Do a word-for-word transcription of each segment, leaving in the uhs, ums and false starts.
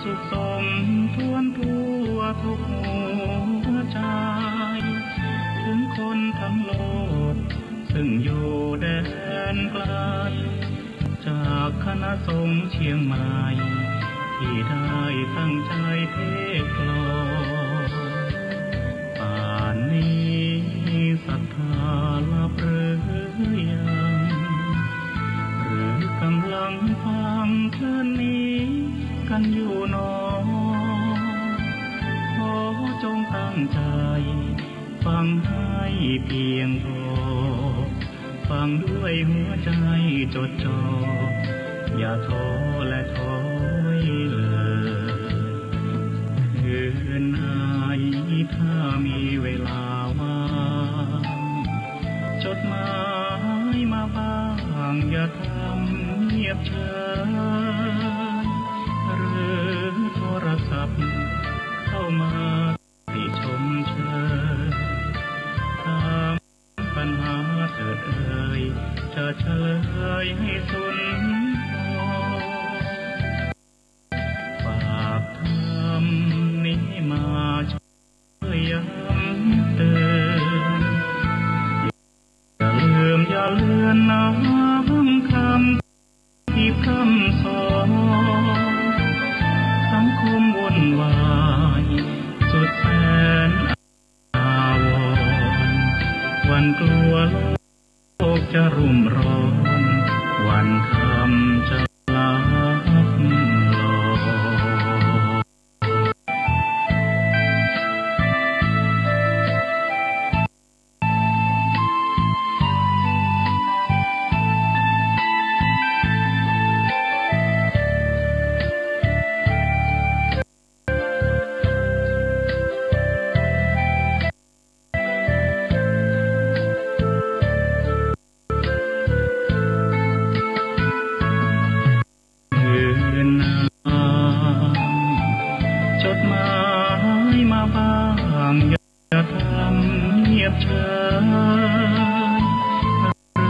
สุขสมทั่วทั่วทุกหัวใจ ถึงคนทั้งโลกซึ่งอยู่แดนไกล จากคณะสงฆ์เชียงใหม่ ที่ได้ตั้งใจเทศน์กลอน ป่านนี้ศรัทธาหลับหรือยัง หรือกำลังฟังเพลินนี้กันอยู่หนอ ขอจงตั้งใจฟังให้เพียงพอ ฟังด้วยหัวใจจดจ่อ อย่าท้อและถอยเลย คืนไหนถ้ามีเวลาว่าง จดหมายมาบ้าง อย่าทำเงียบเฉย หรือโทรศัพท์เข้ามาติชมเชย ถามปัญหาเถิดเอ่ย จะเฉลยให้สุนทร ฝากธรรมนี้มาช่วยย้ำเตือน อย่าลืมอย่าเลือนน้อมคำที่พร่ำสอน สังคมวุ่นวายสุดแสน อาวรณ์ หวั่นกลัวโลกจะรุ่มร้อน หวั่นธรรมจะลับลอย คืนไหนจดหมายมาบ้าง อย่าทำเงียบเฉย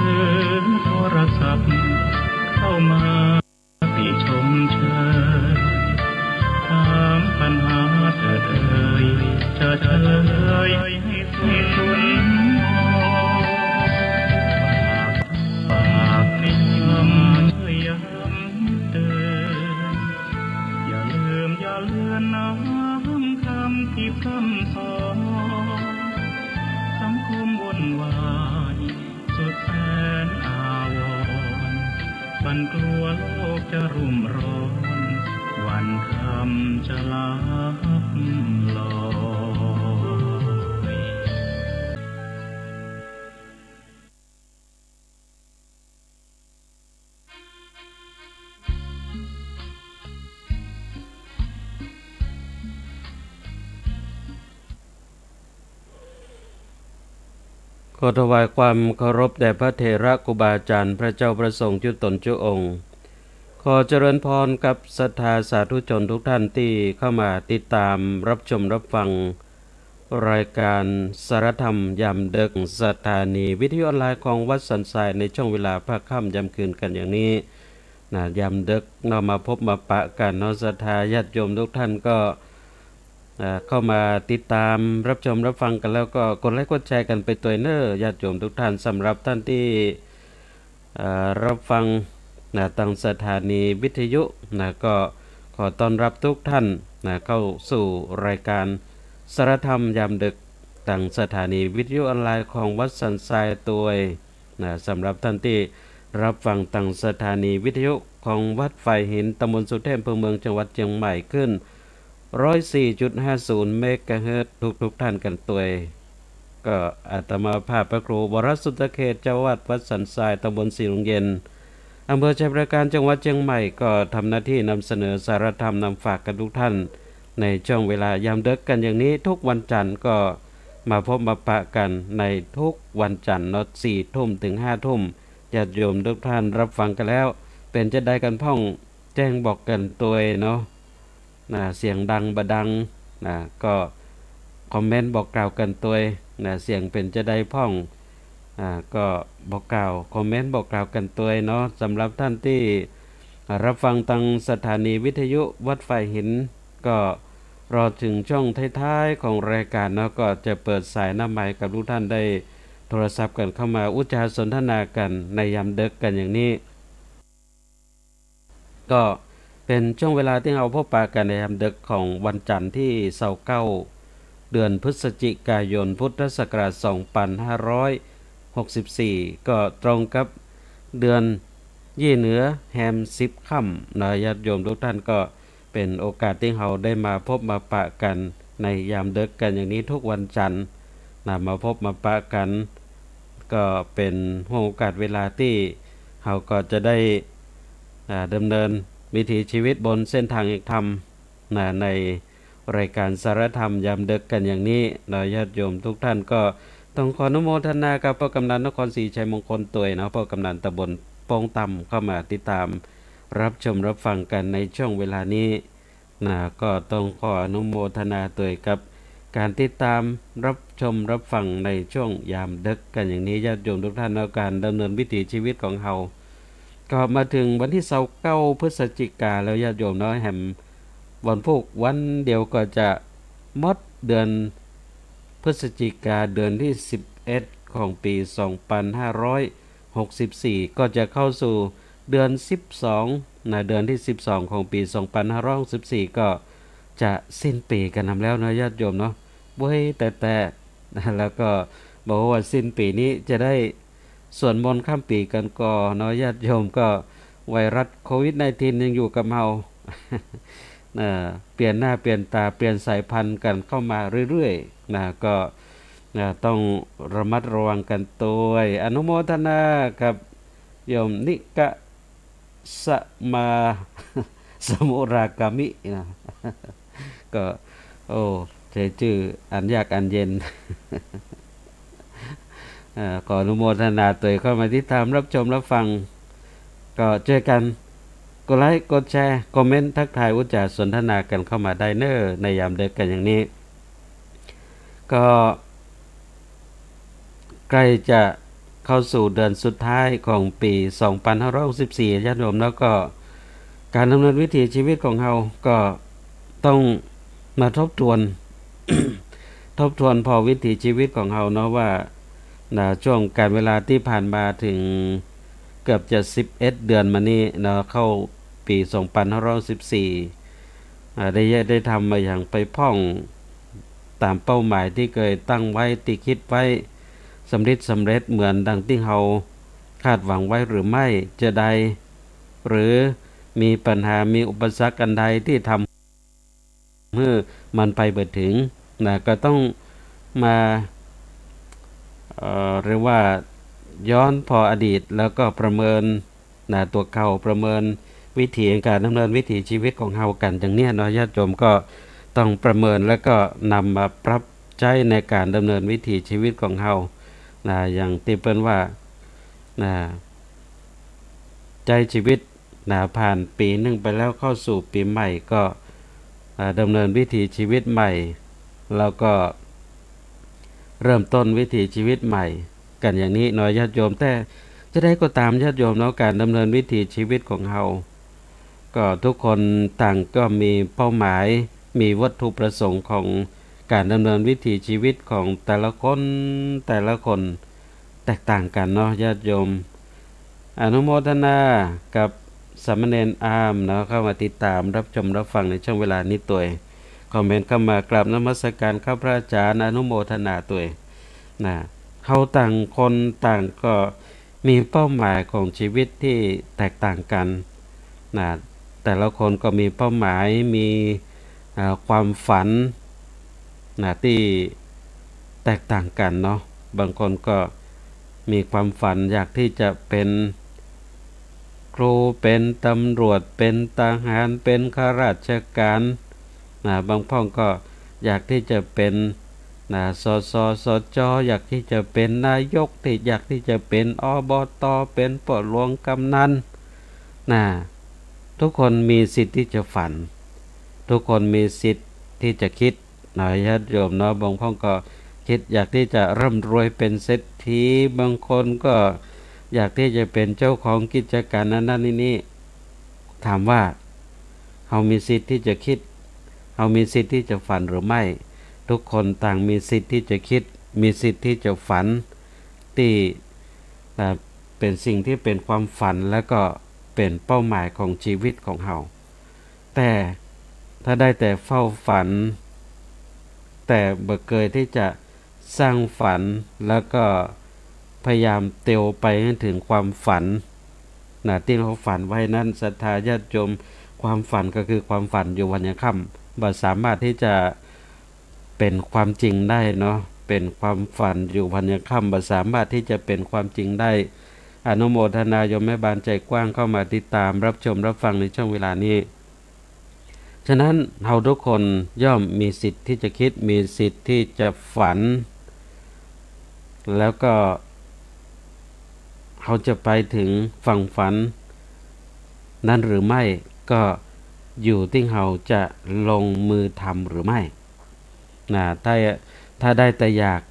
หรือโทรศัพท์เข้ามา ติชมเชย ถามปัญหาเถิดเอ่ย จะเฉลยให้สุนทร ฝากธรรมช่วยย้ำเตือน อย่าลืมอย่าเลือนน้อมคำที่พร่ำสอน สังคมวุ่นวายสุดแสนอาวรณ์ หวั่นกลัวโลกจะรุ่มร้อน หวั่นธรรมจะลับลอย ขอถวายความเคารพแด่พระเถระครูบาอาจารย์ พระเจ้าพระสงฆ์จุ๊ตนจุ๊องค์ ขอเจริญพรกับศรัทธาสาธุชนทุกท่านตี้เข้ามาติดตามรับชมรับฟังรายการสารธรรมยามดึก สถานีวิทยุออนไลน์ของวัดสันทราย ในช่วงเวลาภาคค่ำยามคืนกันอย่างนี้นะ ยามดึกเนาะ มาพบมาปะกันเนาะ ศรัทธาญาติโยมทุกท่านก็ อ่า เข้ามาติดตามรับชมรับฟังกันแล้วก็กดไลค์กดแชร์กันไปตวยเน่อ ญาติโยมทุกท่าน สำหรับท่านตี้ อ่า รับฟังนะ ตางสถานีวิทยุนะ ก็ขอต้อนรับทุกท่านนะ เข้าสู่รายการสารธรรมยามดึก ตางสถานีวิทยุออนไลน์ของวัดสันทรายตวยนะ สำหรับท่านตี้รับฟังตางสถานีวิทยุของวัดฝายหิน ตำบลสุเทพ อำเภอเมือง จังหวัดเจียงใหม่ขึ้น ร้อยสี่จุดห้าศูนย์ เมกะเฮิรตซ์ ทุกๆ ท่านกันตวย ก็อาตมาภาพพระครูวรสุตเขต เจ้าอาวาสวัดสันทราย ตำบลศรีลมเย็น อำเภอชัยปราการ จังหวัดเจียงใหม่ ก็ทำหน้าที่นำเสนอสารธรรมนำฝากกันทุกท่าน ในช่วงเวลายามดึกกันอย่างนี้ ทุกวันจันทร์ก็มาพบมาปะกันในทุกวันจันทร์เนาะ สี่ทุ่มถึงห้าทุ่ม ญาติโยมทุกท่านรับฟังกันแล้ว เป๋นจาใดกั๋นพ่อง แจ้งบอกกั๋นตวยเนาะ นะ เสียงดังบ่ดังนะ ก็คอมเมนต์บอกกล่าวกั๋นตวย นะ เสียงเป๋นจาใดพ่อง อ่า ก็บอกกล่าว คอมเมนต์บอกกล่าวกั๋นตวยเนาะ สำหรับท่านตี้ รับฟังตางสถานีวิทยุวัดฝายหิน ก็รอเถิงช่วงท้ายๆ ของรายก๋านเนาะ ก็จะเปิดสายหน้าไมค์กับลูกท่านได้โทรศัพท์กั๋นเข้ามาอู้จ๋าสนทนากั๋นในยามดึกกั๋นอย่างนี้ ก็เป๋นช่วงเวลาตี้เฮาพบปะกั๋นในยามดึกของวันจันทร์ตี้ซาวเก้า เดือนพฤศจิกายน พุทธศักราชสองปันห้าร้อยหกสิบสี่ ก็ตรงกับเดือนยี่เหนือแฮมสิบค่ำนะ ญาติโยมทุกท่าน ก็เป๋นโอกาสตี้เฮาได้มาพบมาปะกั๋นในยามดึกกั๋นอย่างนี้ทุกวันจันทร์นะ มาพบมาปะกั๋น ก็เป๋นห่วงโอกาสเวลาตี้เฮาก็จะได้ อ่า ดำเนินวิถีชีวิตบนเส้นทางแห่งธรรมนะ ในรายก๋านสารธรรมยามดึกกั๋นอย่างนี้เนาะ ญาติโยมทุกท่าน ก็ต้องขออนุโมทนากับป้อกำนันนครศรีชัยมงคลตวยเนาะ ป้อกำนันตำบลโป้งต่ำ เข้ามาติดตามรับชมรับฟังกั๋นในช่วงเวลานี้นะ ก็ต้องขออนุโมทนาตวยกับก๋านติดตามรับชมรับฟังในช่วงยามดึกกั๋นอย่างนี้ ญาติโยมทุกท่านเนาะ ก๋านดำเนินวิถีชีวิตของเฮา ก็มาเถิงวันตี้ซาวเก้า พฤศจิกาแล้ว ญาติโยมเนาะ แหมวันพูกวันเดียวก็จะหมดเดือนพฤศจิกา เดือนตี้สิบเอ็ดของปี๋สองปันห้าร้อยหกสิบสี่ ก็จะเข้าสู่เดือนสิบสองนะ เดือนตี้สิบสองของปี๋สองปันห้าร้อยหกสิบสี่ ก็จะสิ้นปี๋กั๋นนำแล้วเนาะ ญาติโยมเนาะ เว้ย แต่ แต่ แล้วก็บ่ฮู้ว่าสิ้นปี๋นี้จะได้สวดมนต์ข้ามปี๋กั๋นก่อเนาะ ญาติโยม ก็ไวรัสโควิดสิบเก้ายังอยู่กับเฮา เอ่อ เปลี่ยนหน้าเปลี่ยนต๋า เปลี่ยนสายพันธุ์กั๋นเข้ามาเรื่อยๆ นะ ก็ นะ ต้องระมัดระวังกั๋นตวย อนุโมทนากับโยมนิกะ สมา สมุรากามินะ ก็ โอ้ ใจ๊จื้ออันยากอันเย็น เอ่อ ขออนุโมทนาตวย เข้ามาติดตามรับชมรับฟัง ก็จ้วยกั๋นกดไลก์ กดแชร์ คอมเมนต์ ทักทาย อู้จ๋าสนทนากั๋นเข้ามาได้เน่อ ในยามดึกกั๋นอย่างนี้ ก็ใกล้จะเข้าสู่เดือนสุดท้ายของปี๋สองปันห้าร้อยหกสิบสี่ ญาติโยม แล้วก็ก๋านดำเนินวิถีชีวิตของเฮาก็ต้องมาทบทวน ทบทวนผ่อวิถีชีวิตของเฮาเนาะว่า นะ ช่วงก๋านเวลาตี้ผ่านมาเถิงเกือบจะสิบเอ็ดเดือนมานี้เนาะ เข้าปี๋สองปันห้าร้อยหกสิบสี่ อ่า ได้เยียะได้ทำมาหยังไปพ่อง ต๋ามเป้าหมายตี้เกยตั้งไว้ ตี้กึ๊ดไว้ สำริดสำเร็จเหมือนดังตี้เฮาคาดหวังไว้หรือไม่ จาใด หรือมีปัญหา มีอุปสรรคอันใดตี้ทำหื้อมันไปบ่เถิง นะ ก็ต้องมา เอ่อ เรียกว่าย้อนผ่ออดีต แล้วก็ประเมิน นะ ตั๋วเก่า ประเมินวิถีก๋านดำเนินวิถีชีวิตของเฮากั๋นอย่างเนี้ยเนาะ ญาติโยม ก็ต้องประเมิน แล้วก็นำมาปรับใจ๊ในก๋านดำเนินวิถีชีวิตของเฮา นะ อย่างตี้เปิ้นว่า นะ ใจ๊ชีวิต นะ ผ่านปี๋นึ่งไปแล้ว เข้าสู่ปี๋ใหม่ ก็ อ่า ดำเนินวิถีชีวิตใหม่ แล้วก็เริ่มต้นวิถีชีวิตใหม่กั๋นอย่างนี้เนาะ ญาติโยม แต่จาใดก็ต๋าม ญาติโยมเนาะ ก๋านดำเนินวิถีชีวิตของเฮา ก็ทุกคนต่างก็มีเป้าหมาย มีวัตถุประสงค์ของก๋านดำเนินวิถีชีวิตของแต่ละคน แต่ละคนแตกต่างกั๋นเนาะ ญาติโยม อนุโมทนากับสามเณรอามเนาะ เข้ามาติดต๋ามรับชมรับฟังในช่วงเวลานี้ตวย คอมเมนต์เข้ามากราบนมัสก๋ารครับพระอาจารย์ อนุโมทนาตวย นะ เฮาต่างคนต่างก็มีเป้าหมายของชีวิตตี้แตกต่างกั๋น นะ แต่ละคนก็มีเป้าหมาย มี อ่า ความฝัน นะ ตี้แตกต่างกั๋นเนาะ บางคนก็มีความฝันอยากตี้จะเป๋นครู เป๋นตำรวจ เป๋นทหาร เป๋นข้าราชก๋าน นะ บางพ่องก็อยากตี้จะเป๋น นะ สส สจ อยากตี้จะเป๋นนายก ตี้อยากตี้จะเป๋น อบต เป๋นป้อหลวงกำนัน นะ ทุกคนมีสิทธิ์ตี้จะฝัน ทุกคนมีสิทธิ์ตี้จะกึ๊ด นะ ญาติโยมเนาะ บางพ่องก็กึ๊ดอยากตี้จะร่ำรวยเป๋นเศรษฐี บางคนก็อยากตี้จะเป๋นเจ้าของกิจก๋านอันนั้นนี่นี่ ถามว่า เฮามีสิทธิ์ตี้จะกึ๊ด เฮามีสิทธิ์ตี้จะฝันหรือไม่ ทุกคนต่างมีสิทธิ์ตี้จะกึ๊ด มีสิทธิ์ตี้จะฝัน ตี้ อ่า เป๋นสิ่งตี้เป๋นความฝัน แล้วก็เป๋นเป้าหมายของจีวิตของเฮา แต่ถ้าได้แต่เฝ้าฝัน แต่บ่เกยตี้จะสร้างฝัน แล้วก็พยายามเตียวไปหื้อเถิงความฝัน นะ ตี้เฮาฝันไว้นั้น ศรัทธาญาติโยม ความฝันก็คือความฝันอยู่วันยังค่ำ บ่สามารถตี้จะเป๋นความจริงได้เนาะ เป๋นความฝันอยู่วันยังค่ำ บ่สามารถตี้จะเป๋นความจริงได้ อนุโมทนาโยมแม่บ้านใจกว้างเข้ามาติดตามรับชมรับฟังในช่วงเวลานี้ ฉะนั้นเฮาทุกคนย่อมมีสิทธิ์ตี้จะกึ๊ด มีสิทธิ์ตี้จะฝัน แล้วก็เฮาจะไปเถิงฝั่งฝันนั้นหรือไม่ ก็อยู่ตี้เฮาจะลงมือทำหรือไม่ นะ ถ้า ถ้าได้แต่อยาก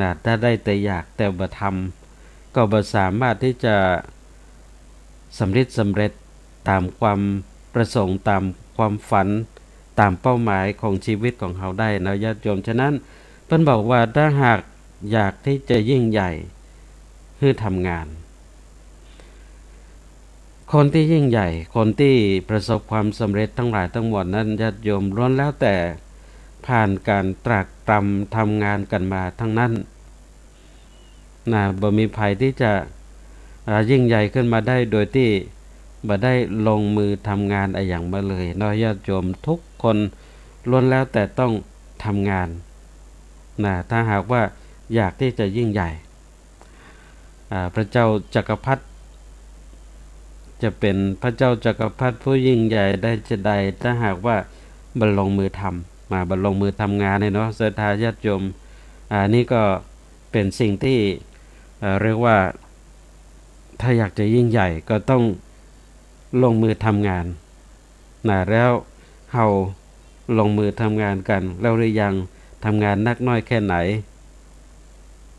นะ ถ้าได้แต่อยากแต่บ่ทำ ก็บ่สามารถตี้จะสำริดสำเร็จต๋ามความประสงค์ ต๋ามความฝัน ต๋ามเป้าหมายของจีวิตของเฮาได้นะญาติโยม ฉะนั้นเปิ้นบอกว่าถ้าหากอยากตี้จะยิ่งใหญ่ หื้อทำงาน คนตี้ยิ่งใหญ่ คนตี้ประสบความสำเร็จทั้งหลายทั้งมวลนั้น ญาติโยม ล้วนแล้วแต่ผ่านก๋านตรากตรำทำงานกั๋นมาทั้งนั้น นะ บ่มีใผตี้จะ อ่า ยิ่งใหญ่ขึ้นมาได้โดยตี้บ่ได้ลงมือทำงานอะหยังมาเลยเนาะญาติโยม ทุกคนล้วนแล้วแต่ต้องทำงาน นะ ถ้าหากว่าอยากตี้จะยิ่งใหญ่ อ่า พระเจ้าจักรพรรดิ จะเป๋นพระเจ้าจักรพรรดิผู้ยิ่งใหญ่ได้จาใด ถ้าหากว่าบ่ลงมือทำ มา บ่ลงมือทำงานเนี่ยเนาะ ศรัทธาญาติโยม อ่า นี่ก็เป๋นสิ่งตี้ เอ่อ เรียกว่า ถ้าอยากจะยิ่งใหญ่ก็ต้องลงมือทำงาน นะ แล้วเฮาลงมือทำงานกั๋นแล้วหรือยัง ทำงานนักน้อยแค่ไหน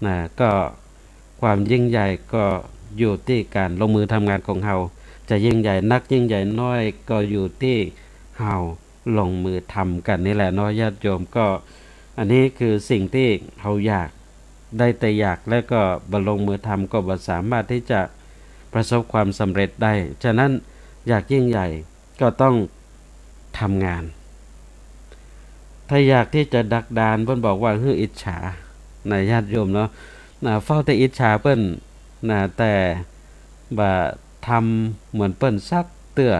นะ ก็ความยิ่งใหญ่ก็อยู่ตี้ก๋านลงมือทำงานของเฮา จะยิ่งใหญ่นักยิ่งใหญ่น้อยก็อยู่ตี้เฮาลงมือทำกั๋นนี่แหละเนาะญาติโยม ก็อันนี้คือสิ่งตี้เฮาอยาก ได้แต่อยากแล้วก็บ่ลงมือทำก็บ่สามารถตี้จะประสบความสำเร็จได้ ฉะนั้นอยากยิ่งใหญ่ ก็ต้องทำงาน ถ้าอยากตี้จะดักดาน เปิ้นบอกว่าหื้ออิจฉา นะ ญาติโยมเนาะ นะ เฝ้าแต่อิจฉาเปิ้น นะ แต่บ่ทำเหมือนเปิ้นสักเตื้อ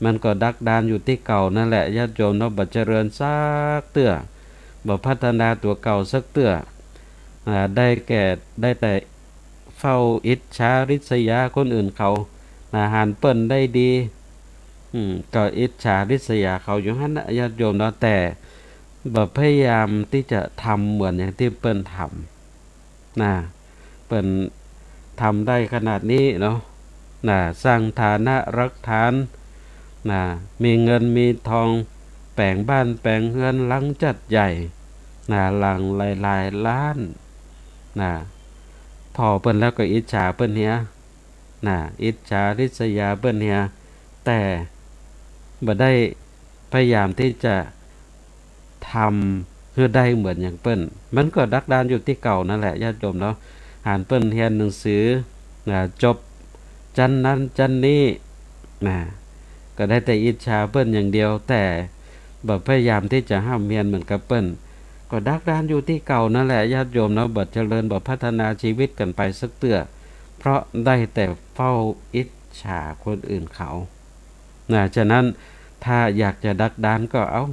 มันก็ดักดานอยู่ตี้เก่านั่นแหละ ญาติโยมเนาะ บ่เจริญสักเตื้อ บ่พัฒนาตั๋วเก่าสักเตื้อ อ่า ได้แก่ ได้แต่ เฝ้าอิจฉาริษยาคนอื่นเขา นะ หันเปิ้นได้ดี อืม ก็อิจฉาริษยาเขาอยู่หั้นนะ ญาติโยมเนาะ แต่บ่พยายามตี้จะทำเหมือนอย่างตี้เปิ้นทำ นะ เปิ้นทำได้ขนาดนี้เนาะ นะ สร้างฐานะรักฐาน นะ มีเงินมีทอง แป๋งบ้านแป๋งเฮือนหลังจัดใหญ่ นะ หลังหลายๆ ล้าน นะ ผ่อเปิ้นแล้วก็อิจฉาเปิ้นเหีย นะ อิจฉาริษยาเปิ้นเหีย แต่บ่ได้พยายามตี้จะทำหื้อได้เหมือนอย่างเปิ้น มันก็ดักดานอยู่ตี้เก่านั่นแหละ ญาติโยมเนาะ หันเปิ้นเฮียนหนังสือ นะ จบจั้นนั้นจั้นนี้ นะ ก็ได้แต่อิจฉาเปิ้นอย่างเดียว แต่บ่พยายามตี้จะฮ่ำเฮียนเหมือนกับเปิ้น ก็ดักดานอยู่ตี้เก่านั่นแหละ ญาติโยมเนาะ บ่เจริญ บ่พัฒนาชีวิตกั๋นไปสักเตื้อ เพราะได้แต่เฝ้าอิจฉาคนอื่นเขา นะ ฉะนั้นถ้าอยากจะดักดานก็เอา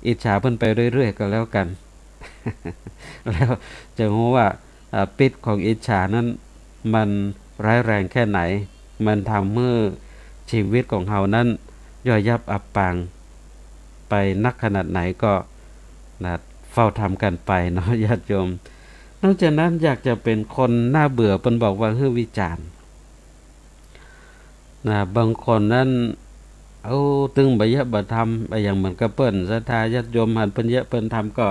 อิจฉาเปิ้นไปเรื่อยๆ ก็แล้วกั๋น แล้วจะฮู้ว่า อ่า พิษของอิจฉานั้นมันร้ายแรงแค่ไหน มันทำหื้อชีวิตของเฮานั้นย่อยยับอับปางไปนักขนาดไหนก็ นะ เฝ้าทำกั๋นไปเนาะ ญาติโยม นอกจากนั้นอยากจะเป๋นคนน่าเบื่อ เปิ้นบอกว่าหื้อวิจารณ์ นะ บางคนนั้น เอ้า ตึงบ่เยียะบ่ทำ อะหยังเหมือนกับเปิ้น ศรัทธาญาติโยมหันเปิ้นเยียะเปิ้นทำก็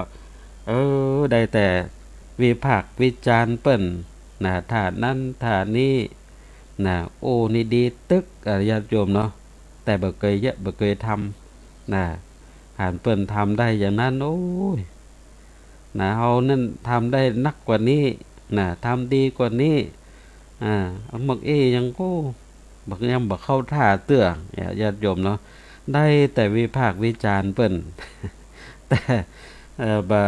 เออ ได้แต่วิพากษ์วิจารณ์เปิ้น นะ ท่านั้นท่านี้ นะ โอ้ นี่ดีตึก อ่า ญาติโยมเนาะ แต่บ่เกยเยียะ บ่เกยทำ นะ หันเปิ้นทำได้อย่างนั้น โอ้ย นะ เฮานั้นทำได้นักกว่านี้ นะ ทำดีกว่านี้ อ่า เมื่อกี้ยัง โอ้ บ่ ยังบ่เข้าท่าเตื้อ เนี่ย ญาติโยมเนาะ ได้แต่วิพากษ์วิจารณ์เปิ้น แต่ เอ่อ บ่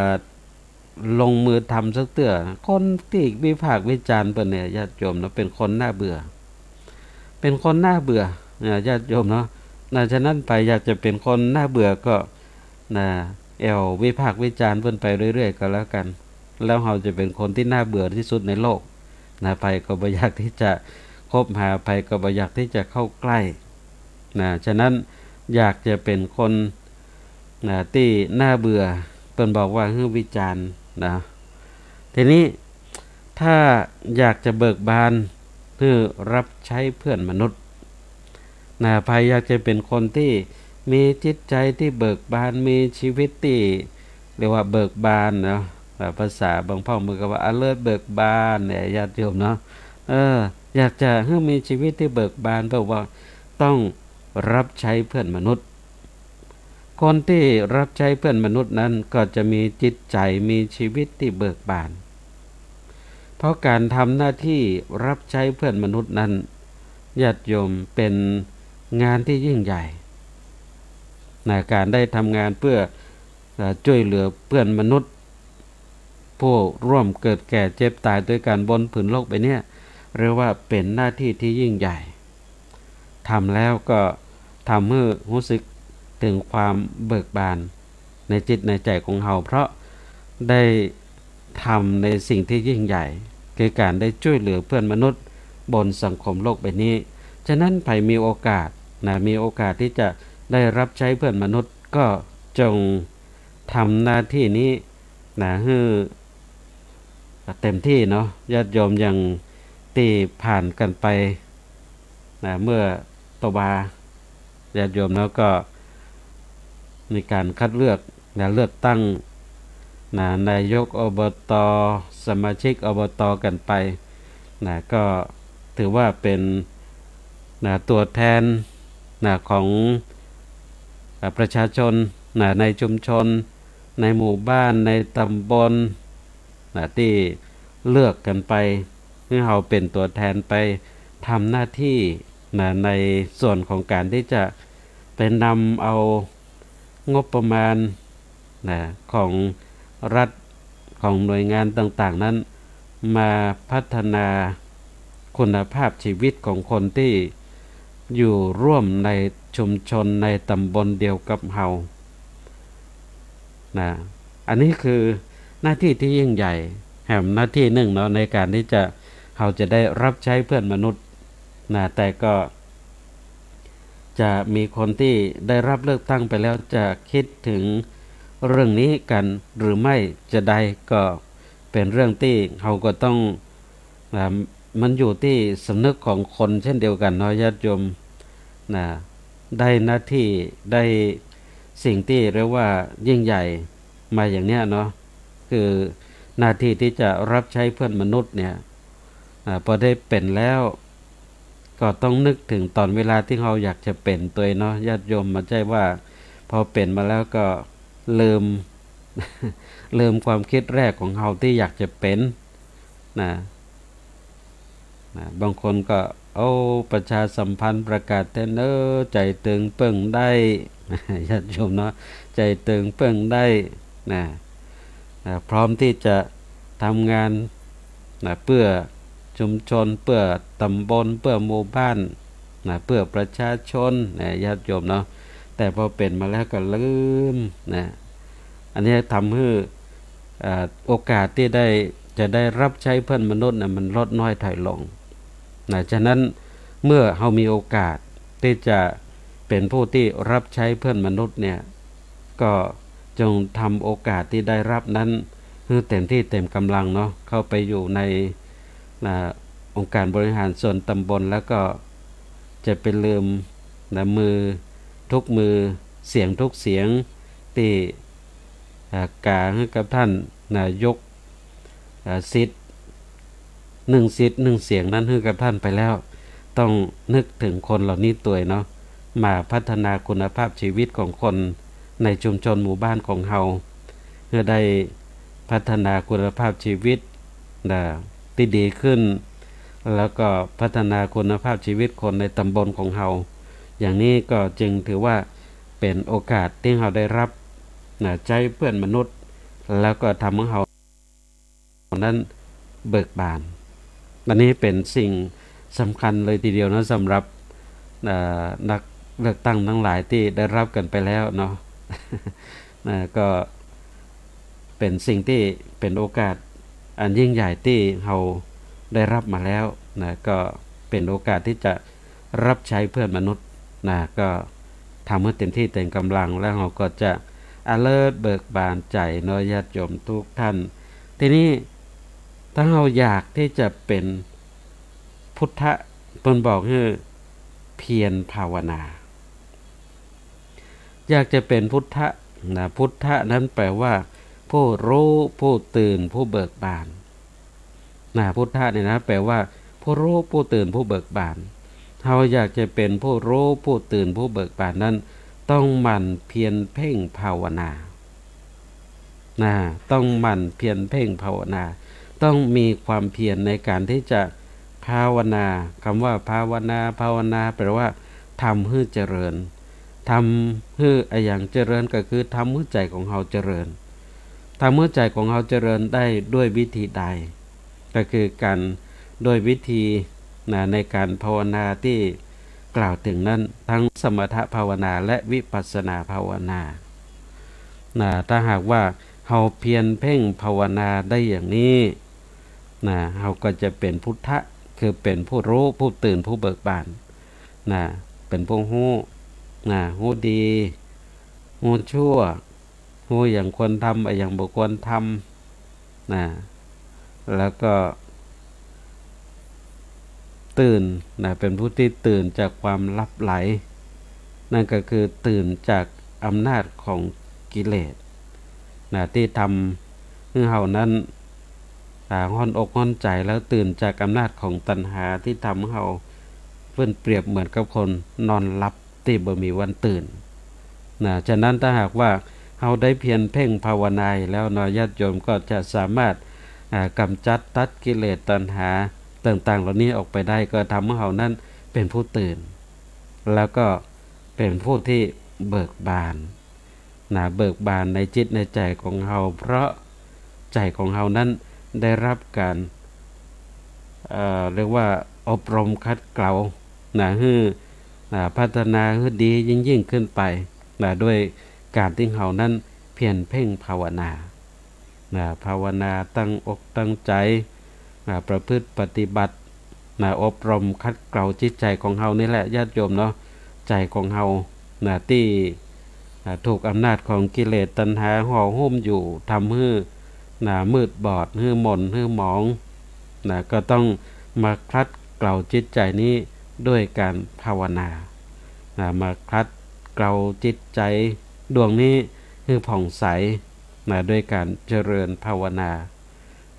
ลงมือทำสักเตื้อ คนตี้วิพากษ์วิจารณ์เปิ้นเนี่ย ญาติโยมเนาะ เป๋นคนน่าเบื่อ เป๋นคนน่าเบื่อ นะ ญาติโยมเนาะ นะ ฉะนั้นใผอยากจะเป๋นคนน่าเบื่อก็ นะ แอ่ววิพากษ์วิจารณ์เปิ้นไปเรื่อยๆ ก็แล้วกัน แล้วเฮาจะเป๋นคนตี้น่าเบื่อที่สุดในโลก นะ ใผก็บ่อยากที่จะคบหา ใผก็บ่อยากที่จะเข้าใกล้ นะ ฉะนั้นอยากจะเป๋นคน นะ ตี้น่าเบื่อ เปิ้นบอกว่าหื้อวิจารณ์ นะ ทีนี้ถ้าอยากจะเบิกบาน หื้อรับใช้เพื่อนมนุษย์ นะ ใผอยากจะเป๋นคนตี้มีจิตใจ๋ตี้เบิกบาน มีชีวิตตี้เรียกว่าเบิกบานเนาะ อ่า ภาษาบางพ่องเปิ้นก็ว่า อเลิศเบิกบาน เนี่ย ญาติโยมเนาะ เออ อยากจะหื้อมีชีวิตตี้เบิกบาน แปลว่าต้องรับใช้เพื่อนมนุษย์ คนตี้รับใช้เพื่อนมนุษย์นั้นก็จะมีจิตใจ๋ มีชีวิตตี้เบิกบาน เพราะก๋านทำหน้าตี้รับใช้เพื่อนมนุษย์นั้น ญาติโยม เป๋นงานตี้ยิ่งใหญ่ นะ ก๋านได้ทำงานเปื้อ เอ่อ จ้วยเหลือเพื่อนมนุษย์ ผู้ร่วมเกิดแก่เจ็บต๋ายตวยกั๋นบนผืนโลกใบเนี้ย เรียกว่าเป๋นหน้าตี้ตี้ยิ่งใหญ่ ทำแล้วก็ทำหื้อฮู้สึกเถิงความเบิกบานในจิตในใจ๋ของเฮา เพราะได้ทำในสิ่งตี้ยิ่งใหญ่ คือก๋านได้จ้วยเหลือเพื่อนมนุษย์บนสังคมโลกใบนี้ ฉะนั้นใผมีโอกาสนะ มีโอกาสตี้จะได้รับใช้เพื่อนมนุษย์ ก็จงทำหน้าตี้นี้นะ หื้อ เต็มตี้เนาะ ญาติโยม อย่างตี้ผ่านกั๋นไปนะ เมื่อตะวา ญาติโยมเนาะ ก็มีก๋านคัดเลือกนะ เลือกตั้งนะ นายก อบต. สมาชิก อบต. กั๋นไปนะ ก็ถือว่าเป๋นนะ ตั๋วแทนนะ ของ อ่า ประชาชนนะ ในชุมชน ในหมู่บ้าน ในต๋ำบลนะ ตี้เลือกกั๋นไป หื้อเฮาเป๋นตั๋วแทนไปทำหน้าตี้นะ ในส่วนของก๋านตี้จะไปนำเอางบประมาณนะ ของรัฐ ของหน่วยงานต่างๆ นั้น มาพัฒนาคุณภาพชีวิตของคนตี้อยู่ร่วมในชุมชน ในต๋ำบลเดียวกับเฮานะ อันนี้คือหน้าตี้ตี้ยิ่งใหญ่แหมหน้าตี้นึ่งเนาะ ในก๋านตี้จะ เฮาจะได้รับใช้เพื่อนมนุษย์นะ แต่ก็จะมีคนตี้ได้รับเลือกตั้งไปแล้วจะกึ๊ดเถิงเรื่องนี้กั๋นหรือไม่จาใด ก็เป๋นเรื่องตี้เฮาก็ต้อง อ่า มันอยู่ตี้สำนึกของคนเช่นเดียวกั๋นเนาะ ญาติโยมนะ ได้หน้าตี้ ได้สิ่งตี้เรียกว่ายิ่งใหญ่มาอย่างเนี้ยเนาะ คือหน้าตี้ตี้จะรับใช้เพื่อนมนุษย์เนี่ย อ่า ปอได้เป๋นแล้ว ก็ต้องนึกเถิงต๋อนเวลาตี้เฮาอยากจะเป๋นตวยเนาะ ญาติโยม บ่ใจ้ว่าปอเป๋นมาแล้วก็ลืม ลืมความกึ๊ดแรกของเฮาตี้อยากจะเป๋นนะ นะ บางคนก็ โอ้ ประชาสัมพันธ์ประกาศแต๊เน้อ ใจ๋เติงเปิ้งได้ ญาติโยมเนาะ ใจ๋เติงเปิ้งได้นะ นะ พร้อมตี้จะทำงานนะ เปื้อชุมชน เปื้อต๋ำบล เปื้อหมู่บ้านนะ เปื้อประชาชนนะ ญาติโยมเนาะ แต่ปอเป๋นมาแล้วก็ลืมนะ อันนี้ทำหื้อ อ่า โอกาสตี้ได้ จะได้รับใช้เพื่อนมนุษย์น่ะ มันลดน้อยถอยลงนะ ฉะนั้นเมื่อเฮามีโอกาสตี้จะเป๋นผู้ตี้รับใช้เพื่อนมนุษย์เนี่ย ก็จงทำโอกาสตี้ได้รับนั้นหื้อเต็มตี้เต็มก๋ำลังเนาะ เข้าไปอยู่ใน อ่า องค์การบริหารส่วนต๋ำบล แล้วก็จะไปลืมนะ มือทุกมือ เสียงทุกเสียงตี้ อ่า ก๋าหื้อกับต้านนายก อ่า สิทธิ์ นึ่งสิทธิ์นึ่งเสียงนั้นหื้อกับต้านไปแล้ว ต้องนึกเถิงคนเหล่านี้ตวยเนาะ มาพัฒนาคุณภาพชีวิตของคนในชุมชนหมู่บ้านของเฮา หื้อได้พัฒนาคุณภาพชีวิต นะ ตี้ดีขึ้น แล้วก็พัฒนาคุณภาพชีวิตคนในตำบลของเฮา อย่างนี้ก็จึงถือว่าเป๋นโอกาสตี้เฮาได้ฮับ นะ ใจ๊เปื้อนมนุษย์ แล้วก็ทำหื้อเฮา นั้นเบิกบาน อันนี้เป๋นสิ่งสำคัญเลยทีเดียวนะ สำหรับ เอ่อ นักเลือกตั้งตังหลายตี้ได้ฮับกั๋นไปแล้วเนาะ นะ ก็เป๋นสิ่งตี้เป๋นโอกาสอันยิ่งใหญ่ตี้เฮาได้ฮับมาแล้วนะ ก็เป๋นโอกาสตี้จะ ฮับใจ๊เปื้อนมนุษย์นะ ก็ทำหื้อเต๋มตี้เต๋มก๋ำลัง แล้วเฮาก็จะอะเลิร์ทเบิกบานใจ๋เนาะ ญาติโยมทุกท่าน ทีนี้ถ้าเฮาอยากตี้จะเป๋นพุทธะ เปิ้นบอกหื้อเพียรภาวนา อยากจะเป๋นพุทธะนะ พุทธะนั้นแปลว่า ผู้ฮู้ ผู้ตื่น ผู้เบิกบาน นะ พุทธะเนี่ยนะ แปลว่า ผู้ฮู้ ผู้ตื่น ผู้เบิกบาน เฮาอยากจะเป๋นผู้ฮู้ ผู้ตื่น ผู้เบิกบานนั้น ต้องหมั่นเพียรเพ่งภาวนา นะ ต้องหมั่นเพียรเพ่งภาวนา ต้องมีความเพียรในก๋านตี้จะภาวนา กำว่าภาวนา ภาวนา แปลว่า ทำหื้อเจริญ ทำหื้ออะหยังเจริญ ก็คือทำหื้อใจ๋ของเฮาเจริญ ทำหื้อใจ๋ของเฮาเจริญได้ด้วยวิธีใด ก็คือก๋าน ด้วยวิธี นะ ในก๋านภาวนาตี้กล่าวเถิงนั้น ทั้งสมถภาวนาและวิปัสสนาภาวนา นะ ถ้าหากว่าเฮาเพียรเพ่งภาวนาได้อย่างนี้ นะ เฮาก็จะเป๋นพุทธะ คือเป๋นผู้ฮู้ ผู้ตื่น ผู้เบิกบาน นะ เป๋นผู้ฮู้ นะ ฮู้ดี ฮู้ชั่ว ฮู้อะหยังควรทำ อะหยังบ่ควรทำ นะ แล้วก็ ตื่น นะ เป๋นผู้ตี้ตื่นจากความหลับไหล นั่นก็คือตื่นจากอำนาจของกิเลส นะ ตี้ทำหื้อเฮานั้น อ่า ฮ้อนอกฮ้อนใจ๋ แล้วตื่นจากอำนาจของตัณหาตี้ทำหื้อเฮาเปิ้นเปรียบเหมือนกับคนนอนหลับตี้บ่มีวันตื่น นะ ฉะนั้นถ้าหากว่าเฮาได้เพียรเพ่งภาวนาแล้วเนาะ ญาติโยมก็จะสามารถ อ่า กำจัดตัดกิเลสตัณหาต่างๆ เหล่านี้ออกไปได้ ก็ทำหื้อเฮานั้นเป๋นผู้ตื่น แล้วก็เป๋นผู้ตี้เบิกบาน นะ เบิกบานในจิตในใจ๋ของเฮา เพราะใจ๋ของเฮานั้นได้ฮับก๋าน เอ่อ เรียกว่าอบรมขัดเกลา นะ หื้อ นะ พัฒนาหื้อดียิ่งๆ ขึ้นไป นะ ด้วยก๋านตี้เฮานั้นเพียรเพ่งภาวนา นะ ภาวนาตั้งอกตั้งใจ๋ นะ ประพฤติปฏิบัติ นะ อบรมขัดเกลาจิตใจ๋ของเฮานี่แหละ ญาติโยมเนาะ ใจ๋ของเฮา นะ ตี้ นะ ถูกอำนาจของกิเลสตัณหาห่อหุ้มอยู่ ทำหื้อ นะ มืดบอด หื้อหม่น หื้อหมอง นะ ก็ต้องมาขัดเกลาจิตใจ๋นี้ด้วยก๋านภาวนา นะ มาขัดเกลาจิตใจ๋ดวงนี้หื้อผ่องใส นะ ด้วยก๋านเจริญภาวนา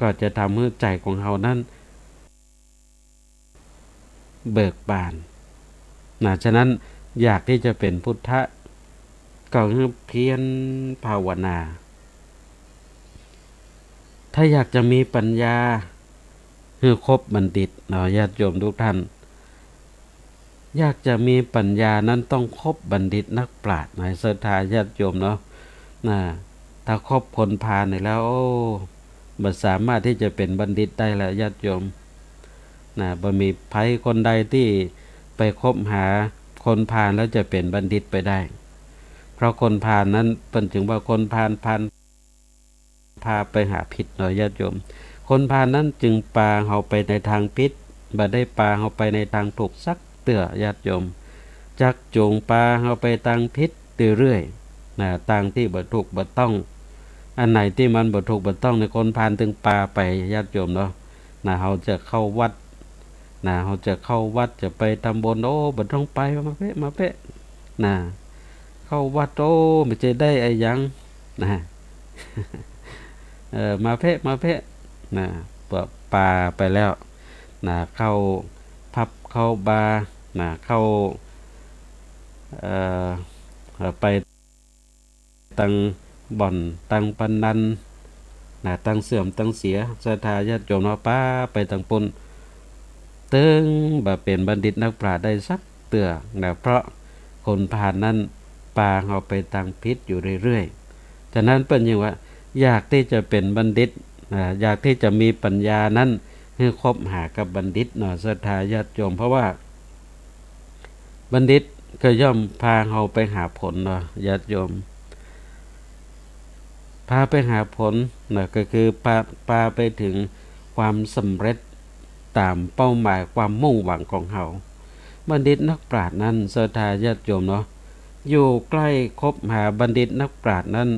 ก็จะทำหื้อใจ๋ของเฮานั้น เบิกบาน นะ ฉะนั้นอยากตี้จะเป๋นพุทธะ ก็หื้อเพียรภาวนา ถ้าอยากจะมีปัญญา หื้อคบบัณฑิตเนาะ ญาติโยมทุกท่าน อยากจะมีปัญญานั้นต้องคบบัณฑิตนักปราชญ์นะ ศรัทธาญาติโยมเนาะ นะ ถ้าคบคนพาลนี่แล้ว โอ้ บ่สามารถตี้จะเป๋นบัณฑิตได้แล้ว ญาติโยม นะ บ่มีใผคนใดตี้ไปคบหาคนพาลแล้วจะเป๋นบัณฑิตไปได้ เพราะคนพาลนั้นเปิ้นจึงว่าคนพาล พาล พาไปหาผิดเนาะ ญาติโยม คนพาลนั้นจึงปาเฮาไปในตางผิด บ่ได้ปาเฮาไปในตางถูกสักเตื้อ ญาติโยม จักจูงปาเฮาไปตางผิดเรื่อยๆ นะ ตางตี้บ่ถูกบ่ต้อง อันไหนตี้มันบ่ถูกบ่ต้องนี่ คนพาลตึงปาไป ญาติโยมเนาะ นะ เฮาจะเข้าวัด นะ เฮาจะเข้าวัด จะไปตำบล โอ้ บ่ต้องไป มาเป๊ะ มาเป๊ะ นะ เข้าวัด โอ้ บ่ใจ้ได้อะหยัง นะ เออ มาเป๊ะ มาเป๊ะ นะ ปาไปแล้ว นะ เข้า ผับเข้าบาร์ นะ เข้า เอ่อ เอ่อ ไปตังบ่อนตังพนัน นะ ตังเสื่อมตังเสีย ศรัทธาญาติโยมเนาะ ปาไปตังปู้น ตึงบ่เป๋นบัณฑิตนักปราชญ์ได้สักเตื้อ นะ เพราะคนพาลนั้นปาเฮาไปตางผิดอยู่เรื่อยๆ ฉะนั้นเปิ้นจึงว่า อยากตี้จะเป๋นบัณฑิต นะ อยากตี้จะมีปัญญานั้น หื้อคบหากับบัณฑิตเนาะ ศรัทธาญาติโยม เพราะว่าบัณฑิตก็ย่อมพาเฮาไปหาผลเนาะ ญาติโยม พาไปหาผลนะ ก็คือปา ปาไปเถิงความสำเร็จต๋ามเป้าหมายความมุ่งหวังของเฮา บัณฑิตนักปราชญ์นั้น ศรัทธาญาติโยมเนาะ อยู่ใก้คบหาบัณฑิตนักปราชญ์นั้น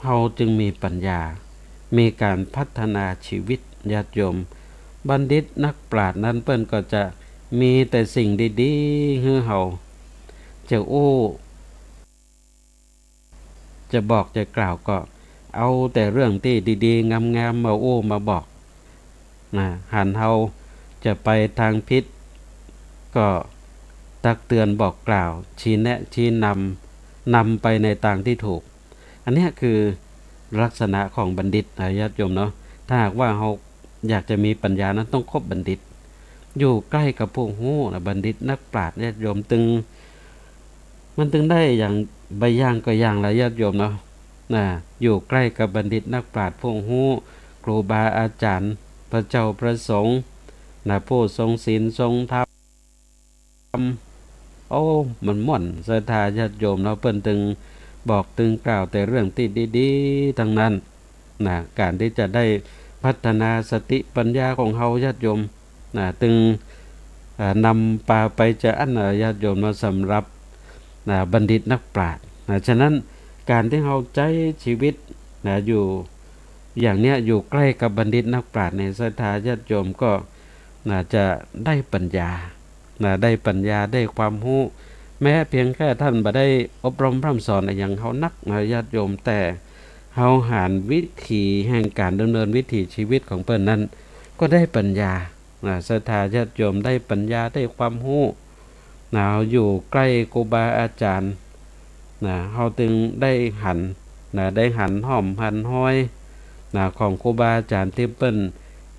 เฮาจึงมีปัญญา มีก๋านพัฒนาชีวิต ญาติโยม บัณฑิตนักปราชญ์นั้นเปิ้นก็จะมีแต่สิ่งดีๆ หื้อเฮา จะอู้ จะบอกจะกล่าวก็เอาแต่เรื่องตี้ดีๆ งามๆ มาอู้มาบอก นะ หันเฮาจะไปตางผิด ก็ตักเตือนบอกกล่าว ชี้แนะชี้นำ นำไปในตางตี้ถูก อันเนี้ยคือลักษณะของบัณฑิตนะ ญาติโยมเนาะ ถ้าหากว่าเฮาอยากจะมีปัญญานั้นต้องคบบัณฑิต อยู่ใก้กับผู้ฮู้นะ บัณฑิตนักปราชญ์ ญาติโยม ตึง มันตึงได้อย่างบ่อย่างก็อย่างละ ญาติโยมเนาะ นะ อยู่ใก้กับบัณฑิตนักปราชญ์ผู้ฮู้ ครูบาอาจ๋ารย์ พระเจ้าพระสงฆ์ นะ ผู้ทรงศีลทรงธรรม โอ้ มันม่วน ศรัทธาญาติโยมเนาะ เปิ้นตึงบอกตึงกล่าวแต่เรื่องตี้ดีๆ ตังนั้น นะ ก๋านตี้จะได้พัฒนาสติปัญญาของเฮา ญาติโยม นะ ตึง เอ่อ นำปาไปจาอั้นนะ ญาติโยมเนาะ สำหรับ นะ บัณฑิตนักปราชญ์ นะ ฉะนั้นก๋านตี้เฮาใจ๊ชีวิต นะ อยู่อย่างเนี้ย อยู่ใก้กับบัณฑิตนักปราชญ์เนี่ย ศรัทธาญาติโยมก็ นะ จะได้ปัญญา นะ ได้ปัญญา ได้ความฮู้ แม้เพียงแค่ต้านบ่ได้อบรมพร่ำสอนอะหยังเฮานักนะ ญาติโยม แต่เฮาหันวิถีแห่งก๋านดำเนินวิถีชีวิตของเปิ้นนั้น ก็ได้ปัญญา นะ ศรัทธาญาติโยม ได้ปัญญา ได้ความฮู้ นะ เฮาอยู่ใก้ครูบาอาจ๋ารย์ นะ เฮาตึงได้หัน นะ ได้หันฮ่อมหันฮอย นะ ของครูบาอาจ๋ารย์ตี้เปิ้น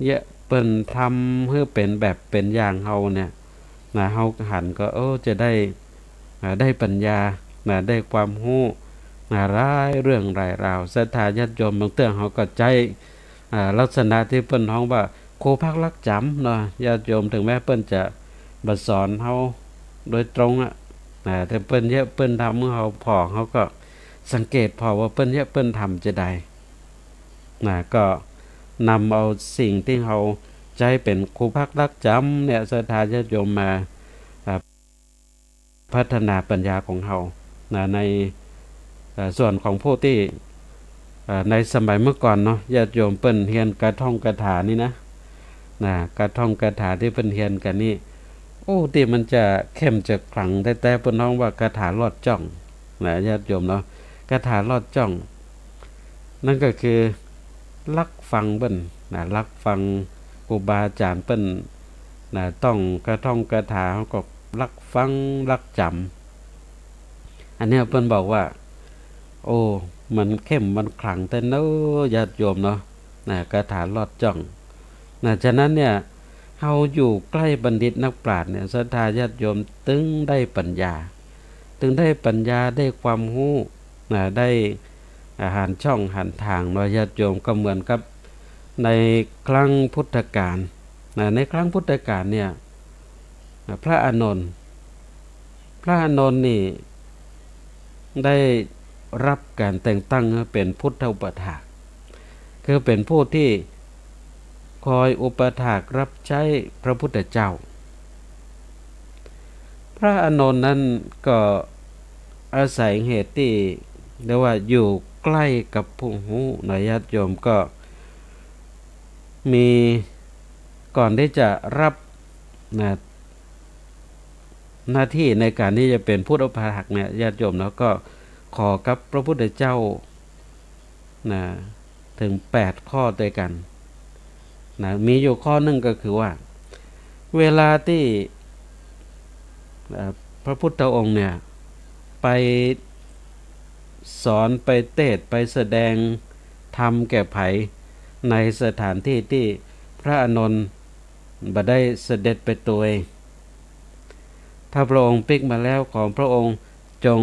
เยียะ เปิ้นทำหื้อเป๋นแบบเป๋นอย่างเฮาเนี่ย นะ เฮาหันก็ เออ จะได้ อ่า ได้ปัญญา นะ ได้ความฮู้ นะ หลายเรื่องหลายราว ศรัทธาญาติโยม บางเตื้อเฮาก็ใจ๊ อ่า ลักษณะตี้เปิ้นฮ้องว่า ครูพักลักจ๋ำเนาะ ญาติโยม เถิงแม้เปิ้นจะบ่สอนเฮาโดยตรงอะ นะ แต่เปิ้นเยียะเปิ้นทำหื้อเฮาผ่อ เฮาก็สังเกตผ่อว่าเปิ้นเยียะเปิ้นทำจาใด นะ ก็นำเอาสิ่งตี้เฮาใจ๊เป๋นครูพักลักจ๋ำเนี่ย ศรัทธาญาติโยม มา อ่า พัฒนาปัญญาของเฮา นะ ใน เอ่อ ส่วนของผู้ตี้ เอ่อ ในสมัยเมื่อก่อนเนาะ ญาติโยม เปิ้นเฮียนกาท่องกาถานี่นะ นะ กาท่องกาถาตี้เปิ้นเฮียนกั๋นนี่ โอ้ ตี้มันจะเข้มจะขลังแต๊ๆ เปิ้นฮ้องว่าคาถาลอดจ้อง นะ ญาติโยมเนาะ คาถาลอดจ้อง นั่นก็คือลักฟังเปิ้น นะ ลักฟังครูบาอาจ๋ารย์เปิ้น นะ ต้องกาท่องกาถา เฮาก็ลักฟังลักจ๋ำ อันเนี้ยเปิ้นบอกว่า โอ้ มันเข้มมันขลังแต๊เนาะ ญาติโยมเนาะ นะ คาถาลอดจ้อง นะ ฉะนั้นเนี่ย เฮาอยู่ใก้บัณฑิตนักปราชญ์เนี่ย ศรัทธาญาติโยม ตึงได้ปัญญา ตึงได้ปัญญา ได้ความฮู้ นะ ได้ อ่า หันช่องหันตางเนาะ ญาติโยม ก็เหมือนกับในครั้งพุทธกาล นะ ในครั้งพุทธกาลเนี่ย นะ พระอานนท์ พระอานนท์นี่ได้รับก๋านแต่งตั้งหื้อเป๋นพุทธอุปัฏฐาก คือเป๋นผู้ตี้คอยอุปัฏฐากรับใจ๊พระพุทธเจ้า พระอานนท์นั้นก็อาศัยเหตุตี้เรียกว่าอยู่ใก้กับผู้ฮู้นะ ญาติโยม ก็มี ก่อนตี้จะรับ นะ หน้าตี้ในก๋านตี้จะเป๋นพุทธอุปัฏฐากเนี่ย ญาติโยมเนาะ ก็ขอกับพระพุทธเจ้า นะ เถิงแปดข้อตวยกั๋น นะ มีอยู่ข้อนึ่งก็คือว่า เวลาตี้ เอ่อ พระพุทธองค์เนี่ย ไปสอน ไปเตสน์ ไปแสดงธรรมแก่ใผ ในสถานตี้ตี้พระอานนท์บ่ได้เสด็จไปตวย ถ้าพระองค์ปิ๊กมาแล้ว ขอพระองค์จง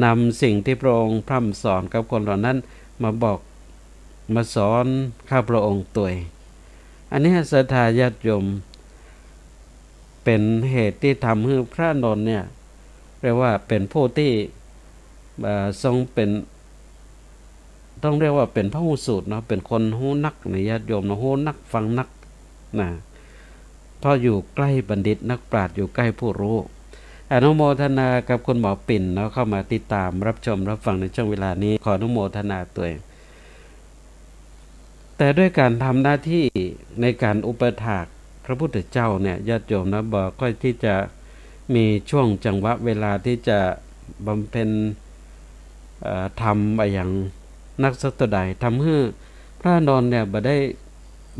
นำสิ่งที่พระองค์พร่ำสอนกับคนเหล่านั้นมาบอก มาสอนข้าพระองค์ตวย อันเนี้ยศรัทธาญาติโยม เป๋นเหตุตี้ทำหื้อพระอานนท์เนี่ย เรียกว่าเป๋นผู้ตี้ เอ่อ ทรงเป๋น ต้องเรียกว่าเป๋นพหูสูตรเนาะ เป๋นคนฮู้นักนะญาติโยมเนาะ ฮู้นักฟังนักนะ เพราะอยู่ใกล้บัณฑิตนักปราชญ์ อยู่ใกล้ผู้รู้ อนุโมทนากับคุณหมอปิ่นเนาะ เข้ามาติดตามรับชมรับฟังในช่วงเวลานี้ ขออนุโมทนาตวย แต่ด้วยก๋านทำหน้าตี้ในก๋านอุปถากพระพุทธเจ้าเนี่ย ญาติโยมนะ บ่ค่อยตี้จะมีช่วงจังหวะเวลาตี้จะบำเพ็ญ เอ่อ ธรรมอะหยังนักสักเต้าใด ทำหื้อพระอานนท์เนี่ยบ่ได้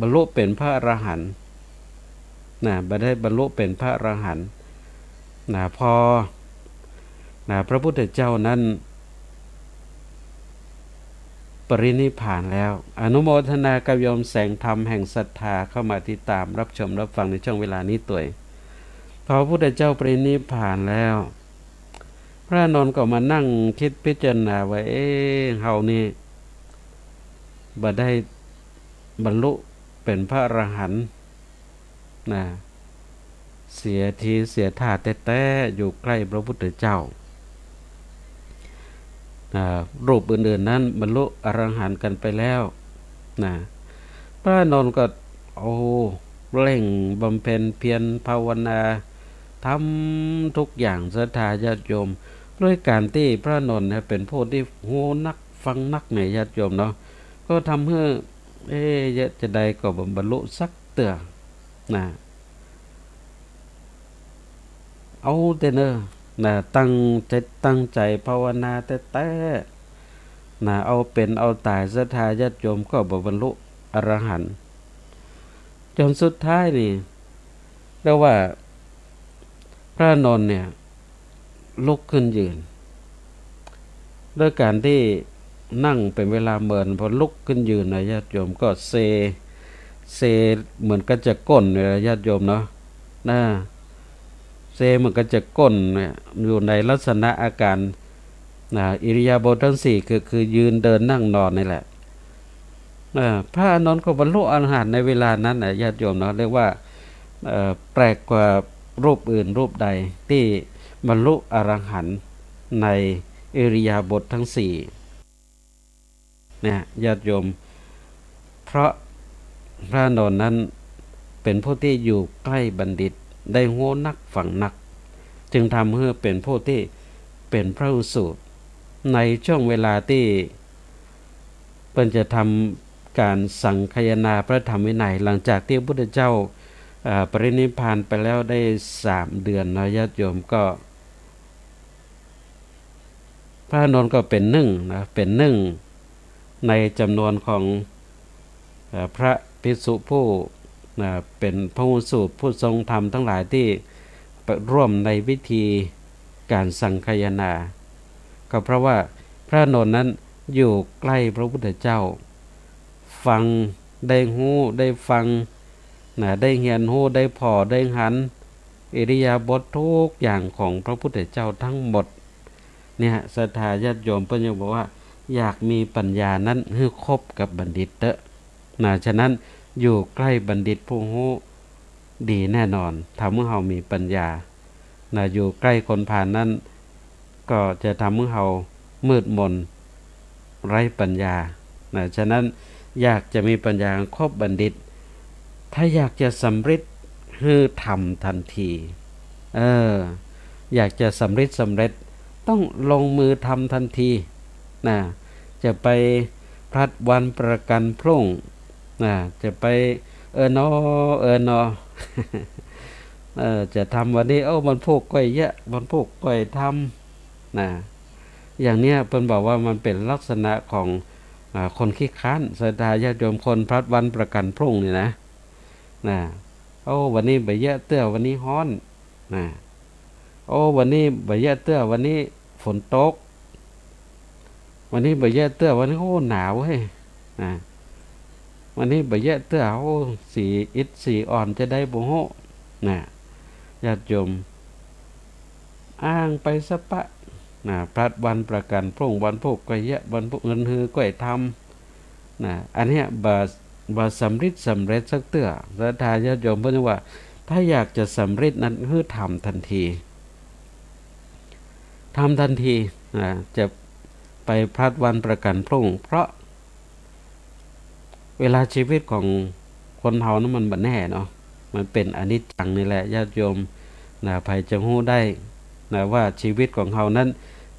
บรรลุเป๋นพระอรหันต์นะ บ่ได้บรรลุเป๋นพระอรหันต์นะ พอ นะ พระพุทธเจ้านั้นปรินิพพานแล้ว อนุโมทนากับโยมแสงธรรมแห่งศรัทธา เข้ามาติดตามรับชมรับฟังในช่วงเวลานี้ตวย พอพระพุทธเจ้าปรินิพพานแล้ว พระอานนท์ก็มานั่งกึ๊ดพิจารณาว่า เอ๊ะ เฮานี่บ่ได้บรรลุเป๋นพระอรหันต์ นะ เสียทีเสียท่าแต๊ๆ อยู่ใกล้พระพุทธเจ้า นะ รูปอื่นๆ นั้นบรรลุอรหันต์กั๋นไปแล้ว นะ พระอานนท์ก็ โอ้ เร่งบำเพ็ญเพียรภาวนา ทำทุกอย่างศรัทธาญาติโยม ด้วยก๋านตี้พระอานนท์เนี่ยเป๋นผู้ตี้ฮู้นักฟังนักเนี่ยญาติโยมเนาะ ก็ทำหื้อ เอ๊ะ เยียะจาใดก็บ่บรรลุสักเตื้อ นะ เอาแต๊เน่อ นะ ตั้งจิตตั้งใจ๋ภาวนาแต๊ๆ นะ เอาเป๋นเอาต๋ายศรัทธาญาติโยมก็บ่บรรลุอรหันต์ จ๋นสุดท้ายนี่ เรียกว่า พระอานนท์เนี่ย ลุกขึ้นยืน ด้วยก๋านตี้นั่งเป๋นเวลาเมิน พอลุกขึ้นยืนนะญาติโยม ก็เซ เซเหมือนกั๋นจะก้นเนี่ยญาติโยมเนาะ นะ เซเหมือนกั๋นจะก้นเนี่ย อยู่ในลักษณะอาก๋าร นะ อิริยาบถทั้งสี่ คือ คือยืนเดินนั่งนอนนี่แหละ เอ่อ พระอานนท์ก็บรรลุอรหันต์ในเวลานั้นนะญาติโยมเนาะ เรียกว่า เอ่อ แปลกกว่ารูปอื่นรูปใดตี้บรรลุอรหันต์ในอิริยาบถทั้งสี่ เนี่ยญาติโยม เพราะพระอานนท์นั้นเป๋นผู้ตี้อยู่ใกล้บัณฑิต ได้ฮู้นักฟังนัก จึงทำหื้อเป๋นผู้ตี้เป๋นพระหูสูตร ในช่วงเวลาตี้เปิ้นจะทำก๋านสังคายนาพระธรรมวินัย หลังจากตี้พระพุทธเจ้า เอ่อ ปรินิพพานไปแล้วได้สามเดือนเนาะญาติโยม ก็ พระอานนท์ก็เป๋นนึ่งนะ เป๋นนึ่งในจ๋ำนวนของ เอ่อ พระภิกษุผู้ นะ เป๋นพระหูสูตรผู้ทรงธรรมตังหลายตี้ไปร่วมในพิธีก๋านสังคายนา ก็เพราะว่าพระอานนท์นั้นอยู่ใกล้พระพุทธเจ้า ฟัง ได้ฮู้ ได้ฟัง นะ ได้เฮียนฮู้ ได้ผ่อ ได้หัน อิริยาบถทุกอย่างของพระพุทธเจ้าทั้งหมด เนี่ย ศรัทธาญาติโยมเปิ้นยังบอกว่า อยากมีปัญญานั้นหื้อคบกับบัณฑิตเต๊อะ นะ ฉะนั้นอยู่ใกล้บัณฑิตผู้ฮู้ดีแน่นอน ทำหื้อเฮามีปัญญา นะ อยู่ใกล้คนพาลนั้น ก็จะทำหื้อเฮามืดมน ไร้ปัญญา นะ ฉะนั้นอยากจะมีปัญญาคบบัณฑิต ถ้าอยากจะสำเร็จหื้อทำทันที เออ อยากจะสำเร็จ สำเร็จ ต้องลงมือทำทันที นะ จะไปพลัดวันประกันพรุ่ง นะ จะไป เออหนอ เออหนอ เออ จะทำวันนี้ โอ้ วันพูกก้อยเยียะ วันพูกก้อยทำ นะ อย่างเนี้ยเปิ้นบอกว่ามันเป๋นลักษณะของ อ่า คนขี้คร้าน ศรัทธาญาติโยม คนพลัดวันประกันพรุ่งนี่นะ นะ โอ้ วันนี้บ่เยียะเตื้อ วันนี้ฮ้อน นะ โอ้ วันนี้บ่เยียะเตื้อ วันนี้ฝนตก วันนี้บ่เยียะเตื้อ วันนี้ โอ้ หนาวเฮ้ย นะ วันนี้บ่เยียะเตื้อ โอ้ สีอิดสีอ่อนจะใดบ่ฮู้ นะ ญาติโยม อ้างไปสะปะ นะ พลัดวันประกั๋นพรุ่ง วันพูกก็เยียะ วันพูก เงินฮือก็บ่ทำ นะ อันเนี้ยบ่ บ่สำริดสำเร็จสักเตื้อ ศรัทธาญาติโยม เปิ้นว่า ถ้าอยากจะสำเร็จนั้น หื้อทำตันที ทำตันที นะ จะไปพลัดวันประกั๋นพรุ่ง เพราะเวลาชีวิตของคนเฮานั้นมันบ่แน่เนาะ มันเป๋นอนิจจังนี่แหละ ญาติโยม นะ ใผจะฮู้ได้ นะ ว่าชีวิตของเฮานั้น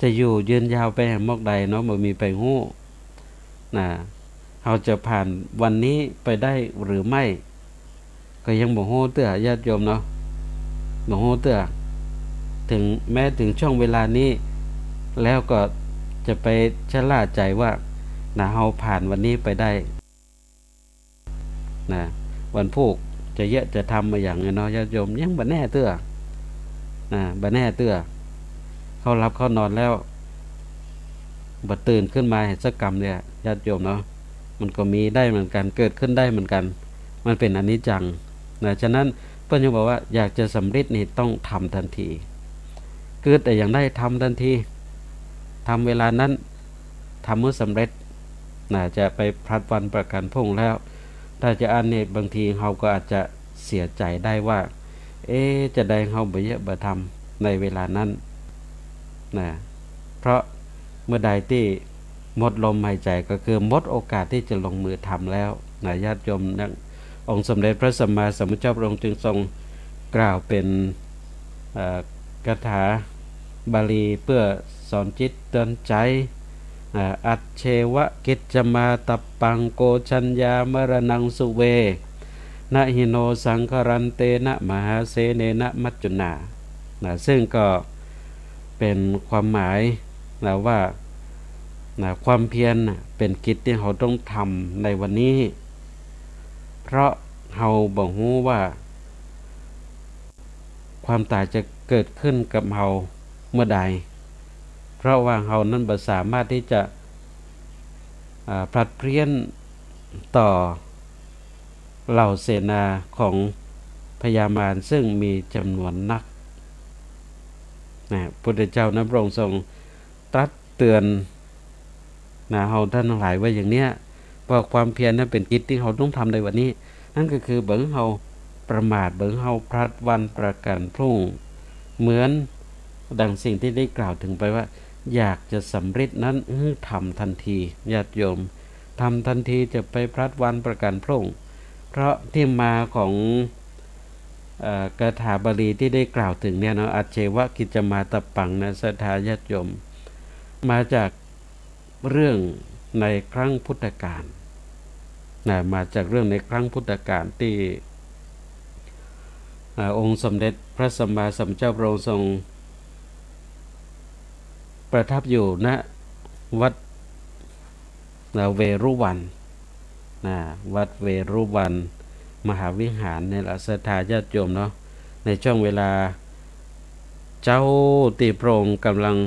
จะอยู่ยืนยาวไปแหมมอกใดเนาะ บ่มีใผฮู้ นะ เฮาจะผ่านวันนี้ไปได้หรือไม่ ก็ยังบ่ฮู้เตื้อ ญาติโยมเนาะ บ่ฮู้เตื้อ ถึงแม้ถึงช่วงเวลานี้ แล้วก็จะไปชะล่าใจ๋ว่า นะ เฮาผ่านวันนี้ไปได้ นะ วันพูกจะเยียะจะทำมาอย่างไงเนาะ ญาติโยม ยังบ่แน่เตื้อ นะ บ่แน่เตื้อ เข้าหลับเข้านอนแล้ว บ่ตื่นขึ้นมาเหียสักกำเนี่ย ญาติโยมเนาะ มันก็มีได้เหมือนกั๋น เกิดขึ้นได้เหมือนกั๋น มันเป๋นอนิจจัง นะ ฉะนั้นเปิ้นจึงบอกว่า อยากจะสำเร็จนี่ต้องทำตันที กึ๊ดอะหยังได้ ทำตันที ทำเวลานั้น ทำหื้อสำเร็จ นะ จะไปพลัดวันประกั๋นพรุ่งแล้ว ถ้าจะอั้นนี่ บางทีเฮาก็อาจจะเสียใจ๋ได้ว่า เอ๊ะ จะใดเฮาบ่เยียะบ่ทำในเวลานั้น นะ เพราะเมื่อใดตี้หมดลมหายใจ๋ ก็คือหมดโอกาสที่จะลงมือทำแล้ว นะ ญาติโยม นะ องค์สมเด็จพระสัมมาสัมพุทธเจ้าพระองค์จึงทรงกล่าวเป๋น เอ่อ คาถาบาลีเปื้อสอนจิตเตือนใจ๋ อ่า อัจเฉวะ กิจจมาตัปปัง โกฏชัญญา มรณัง สุเว นะหิโน สังครันเตนะ มหาเสเนนะ มัจจุนา นะ ซึ่งก็เป๋นความหมาย นะ ว่า นะ ความเพียรน่ะเป๋นกิจตี้เฮาต้องทำในวันนี้ เพราะเฮาบ่ฮู้ว่า ความต๋ายจะเกิดขึ้นกับเฮาเมื่อใด เพราะว่าเฮานั้นบ่สามารถตี้จะ อ่า ผลัดเพี้ยนต่อเหล่าเสนาของพญามารซึ่งมีจ๋ำนวนนัก นะ พุทธเจ้านั้นพระองค์ทรงตรัสเตือน นะ เฮาต้านตังหลายไว้อย่างเนี้ย ว่าความเพียรนั้นเป๋นกิจตี้เฮาต้องทำในวันนี้ นั่นก็คือบ่หื้อเฮาประมาท บ่หื้อเฮาพลัดวันประกั๋นพรุ่ง เหมือนดังสิ่งตี้ได้กล่าวเถิงไปว่า อยากจะสำเร็จนั้น หื้อทำตันที ญาติโยม ทำตันที จะไปพลัดวันประกั๋นพรุ่ง เพราะตี้มาของ เอ่อ คาถาบาลีตี้ได้กล่าวเถิงเนี่ยเนาะ อัจเฉวะ กิจจมาตัปปัง นะ ศรัทธาญาติโยม มาจากเรื่องในครั้งพุทธกาล นะ มาจากเรื่องในครั้งพุทธกาลตี้ อ่า องค์สมเด็จพระสัมมาสัมพุทธเจ้าพระองค์ทรงประทับอยู่ ณ วัด นะ เวรุวัณ นะ วัดเวรุวัณมหาวิหารนี่แหละ ศรัทธาญาติโยมเนาะ ในช่วงเวลาเจ๊าตี้พระองค์กำลัง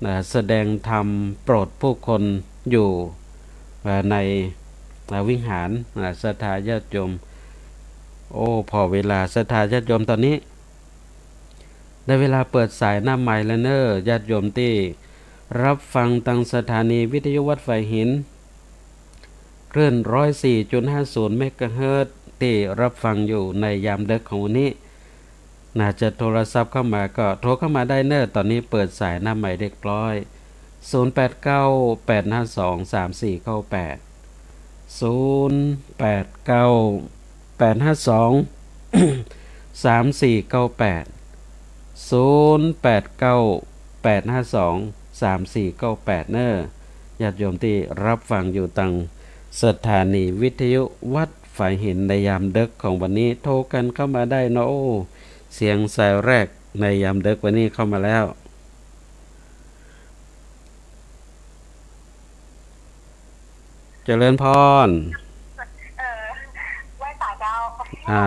นะ แสดงธรรมโปรดผู้คนอยู่ อ่า ใน อ่า วิหาร นะ ศรัทธาญาติโยม โอ้ ผ่อเวลา ศรัทธาญาติโยม ต๋อนนี้ได้เวลาเปิดสายหน้าไมค์แล้วเน่อ ญาติโยมตี้รับฟังตางสถานีวิทยุวัดฝายหิน คลื่นร้อยสี่จุดห้าศูนย์เมกะเฮิรตซ์ ตี้รับฟังอยู่ในยามดึกของวันนี้ นะ จะโทรศัพท์เข้ามาก็โทรเข้ามาได้เน่อ ต๋อนนี้เปิดสายหน้าไมค์เรียบร้อย ศูนย์แปดเก้า แปดห้าสอง สามสี่เก้าแปด ศูนย์แปดเก้า แปดห้าสอง สามสี่เก้าแปด ศูนย์แปดเก้า แปดห้าสอง สามสี่เก้าแปด เน่อ ญาติโยมตี้รับฟังอยู่ตางสถานีวิทยุวัดฝายหินในยามดึกของวันนี้ โทรกั๋นเข้ามาได้เนาะ โอ้ เสียงสายแรกในยามดึกวันนี้เข้ามาแล้ว เจริญพร เออ ไหว้สาเจ้า อ่า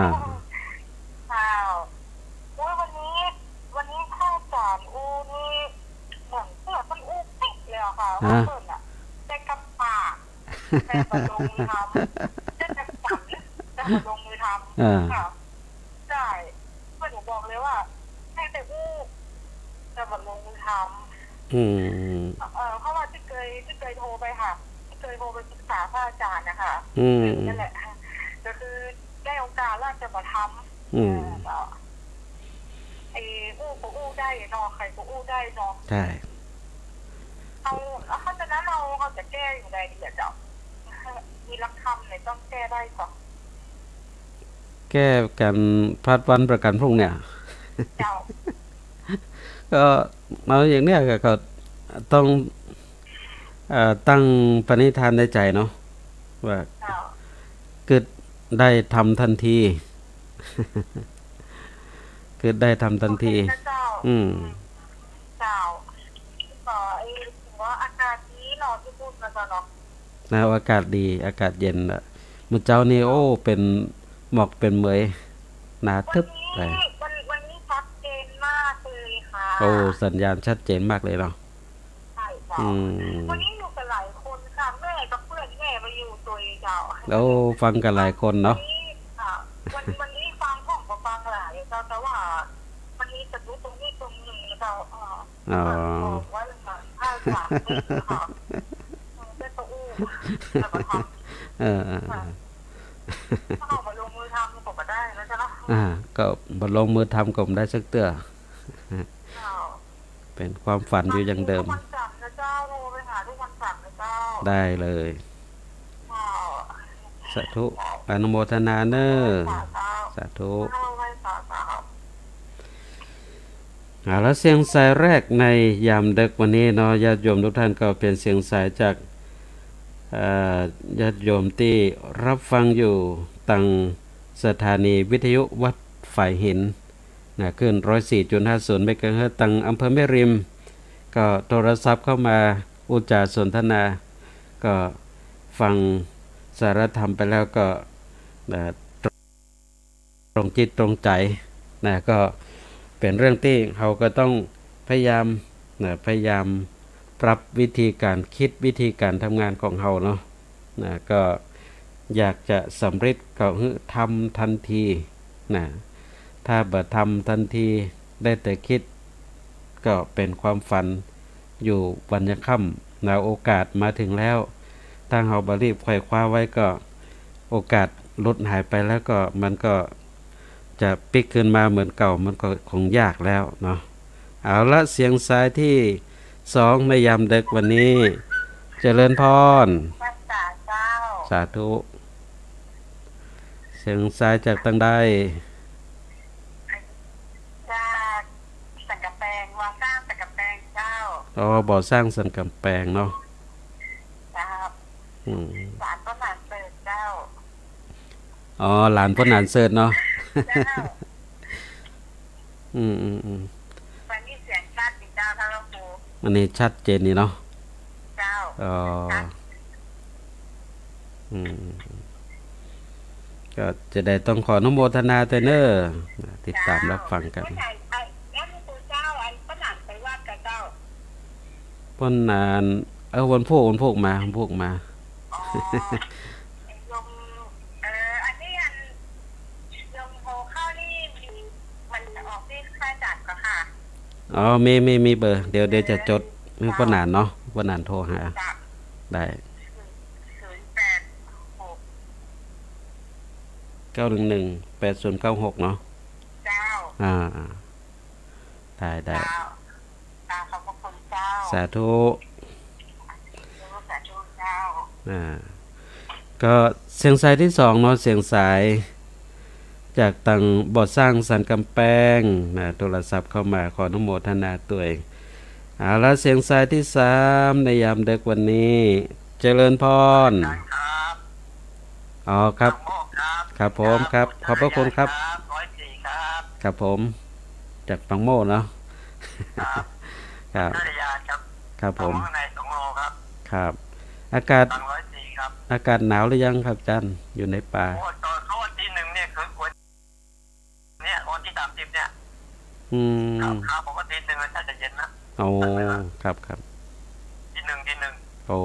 ฮะ เปิ้นน่ะ ได้กำปาก แต่บ่ลงมือทำ ได้แต่ฝัน แต่บ่ลงมือทำ อ่า ค่ะ ใจ้ เปิ้นบอกเลยว่า ได้แต่อู้ แต่บ่ลงมือทำ อืม เอ่อ เพราะว่าตี้เกย ตี้เกยโทรไปหา ตี้เกยโทรไปปรึกษาพระอาจารย์น่ะค่ะ อืม นั่นแหละ ก็คือได้โอกาสแล้วแต่บ่ทำ อืม เออ ก็ ไอ้อู้ก็อู้ได้เนาะ ใผก็อู้ได้เนาะ ใจ้ เอา เอา เพราะฉะนั้นเฮา เฮาจะแก้อย่างใดดีอะเจ้า มีหลักธรรมไหนต้องแก้ได้ก่อ แก้ก๋านพลาดวันประกั๋นพรุ่งเนี่ย เจ้า ก็เอาอย่างเนี้ยก็ ก็ต้อง เอ่อ ตั้งปณิธานในใจ๋เนาะ ว่า เจ้า กึ๊ดได้ทำตันที กึ๊ดได้ทำตันที โอเคนะเจ้า อืม เจ้า ก็ไอ้หัวอากาศดีเนาะตี้ปู๊นนะเจ้าเนาะ นะ อากาศดี อากาศเย็นน่ะ มื้อเจ๊านี่ โอ้ เป๋นหมอกเป๋นเหมย หนาตึ๊บเลย วันนี้ วัน วันนี้ชัดเจนมากเลยค่ะ โอ้ สัญญาณชัดเจนมากเลยเนาะ ใจ้เจ้า อืม วันนี้อยู่กั๋นหลายคนค่ะ แม่กับเปื้อนแม่มาอยู่ตวยเจ้า โอ้ ฟังกั๋นหลายคนเนาะ วันนี้ค่ะ วัน วันนี้ฟังของก็ฟังหลายเจ้า แต่ว่าวันนี้สะดุดตรงนี้ตรงนึงเจ้า เอ่อ อ๋อ บอกว่า เอ่อ ถ้าอยากเป็นค่ะ เออ จะอู้ แต่บ่ทำ เออ เออ เออ ค่ะ ถ้าเอามาลงมือทำก็บ่ได้นะเจ้าเนาะ อ่า ก็บ่ลงมือทำก็บ่ได้สักเตื้อ เจ้า เป๋นความฝันอยู่อย่างเดิม ทุกวันจันทร์นะเจ้า โทรไปหาทุกวันจันทร์นะเจ้า ได้เลย เจ้า สาธุ อนุโมทนาเน้อ เจ้า สาธุ เจ้า ไหว้สา เจ้า เอาละ เสียงสายแรกในยามดึกวันนี้เนาะ ญาติโยมทุกท่าน ก็เป๋นเสียงสายจาก เอ่อ ญาติโยมตี้ฮับฟังอยู่ตังสถานีวิทยุวัดฝายหิน นะ คลื่นร้อยสี่จุดห้าศูนย์เมกะเฮิรตซ์ ตังอำเภอแม่ริม ก็โทรศัพท์เข้ามาอู้จ๋าสนทนา ก็ฟังสาระธรรมไปแล้วก็ นะ ตรงจิตตรงใจ๋ นะ ก็เป๋นเรื่องตี้เฮาก็ต้องพยายาม นะ พยายามปรับวิธีก๋านกึ๊ด วิธีก๋านทำงานของเฮาเนาะ นะ ก็อยากจะสำเร็จก็หื้อทำตันที นะ ถ้าบ่ทำตันที ได้แต่กึ๊ด ก็เป๋นความฝันอยู่วันยังค่ำ นะ โอกาสมาเถิงแล้ว ถ้าเฮาบ่รีบไขว่คว้าไว้ก็ โอกาสหลุดหายไปแล้วก็ มันก็จะปิ๊กคืนมาเหมือนเก่า มันก็คงยากแล้วเนาะ เอาละ เสียงสายตี้สองในยามดึกวันนี้ เจริญพร พรรษาเจ้า สาธุ เสียงสายจากตังใด จากสันก๋ำแปง บ่อสร้างสันก๋ำแปงเจ้า อ๋อ บ่อสร้างสันก๋ำแปงเนาะ เจ้า อืม หลานป้อหนานเสิร์ชเจ้า อ๋อ หลานป้อหนานเสิร์ชเนาะ เจ้า อืม อืม อืม วันนี้เสียงชัดดีเจ้า ท่านหลวงปู่ อันนี้ชัดเจนดีเนาะ เจ้า อ๋อ ชัด อืม ก็จะได้ต้องขออนุโมทนาตวยเน้อ ติดตามฮับฟังกั๋น เจ้า วันไหน ไอ้ แล้วหลวงปู่เจ้า อันป้อหนานไปวัดกับเจ้า ป้อหนาน เออ วันพูก วันพูกมา วันพูกมา อ๋อ โยม เออ อันนี้อัน โยมโทรเข้านี่มี มันจะออกตี้ค่ายจัดก่อค่ะ อ๋อ มี มี มีเบอร์ เดี๋ยว เดี๋ยวจะจดหื้อป้อหนานเนาะ ป้อหนานโทรหา จ้ะ ได้ ศูนย์แปดหก เก้าหนึ่งหนึ่ง แปดศูนย์เก้าหก เนาะ เจ้า อ่า อ่า ได้ ได้ เจ้า กราบขอบพระคุณเจ้า สาธุ สาธุเจ้า อ่า ก็เสียงสายตี้สองเนาะ เสียงสายจากตังบ่อสร้างสันก๋ำแปงนะ โทรศัพท์เข้ามา ขออนุโมทนาตวย เอาละ เสียงสายตี้สามในยามดึกวันนี้ เจริญพร อาจารย์ครับ อ๋อ ครับ บางโมกครับ ครับผม ครับ ขอบพระคุณครับ ครับ ร้อยสี่ครับ ครับผม จากบางโมกเนาะ ครับ ครับ พัทยาครับ ครับผม สองโลข้างในสองโลครับ ครับ อากาศ ทางร้อยสี่ครับ อากาศหนาวหรือยังครับอาจารย์ อยู่ในป่า โอ้ ตอนเข้าวันที่หนึ่งเนี่ยคือควร เนี่ย วันที่สามสิบเนี่ย อืม ครับ ครับ ผมว่าตีหนึ่งมันน่าจะเย็นนะ โอ้ ครับ ครับ ตีหนึ่ง ตีหนึ่ง โอ้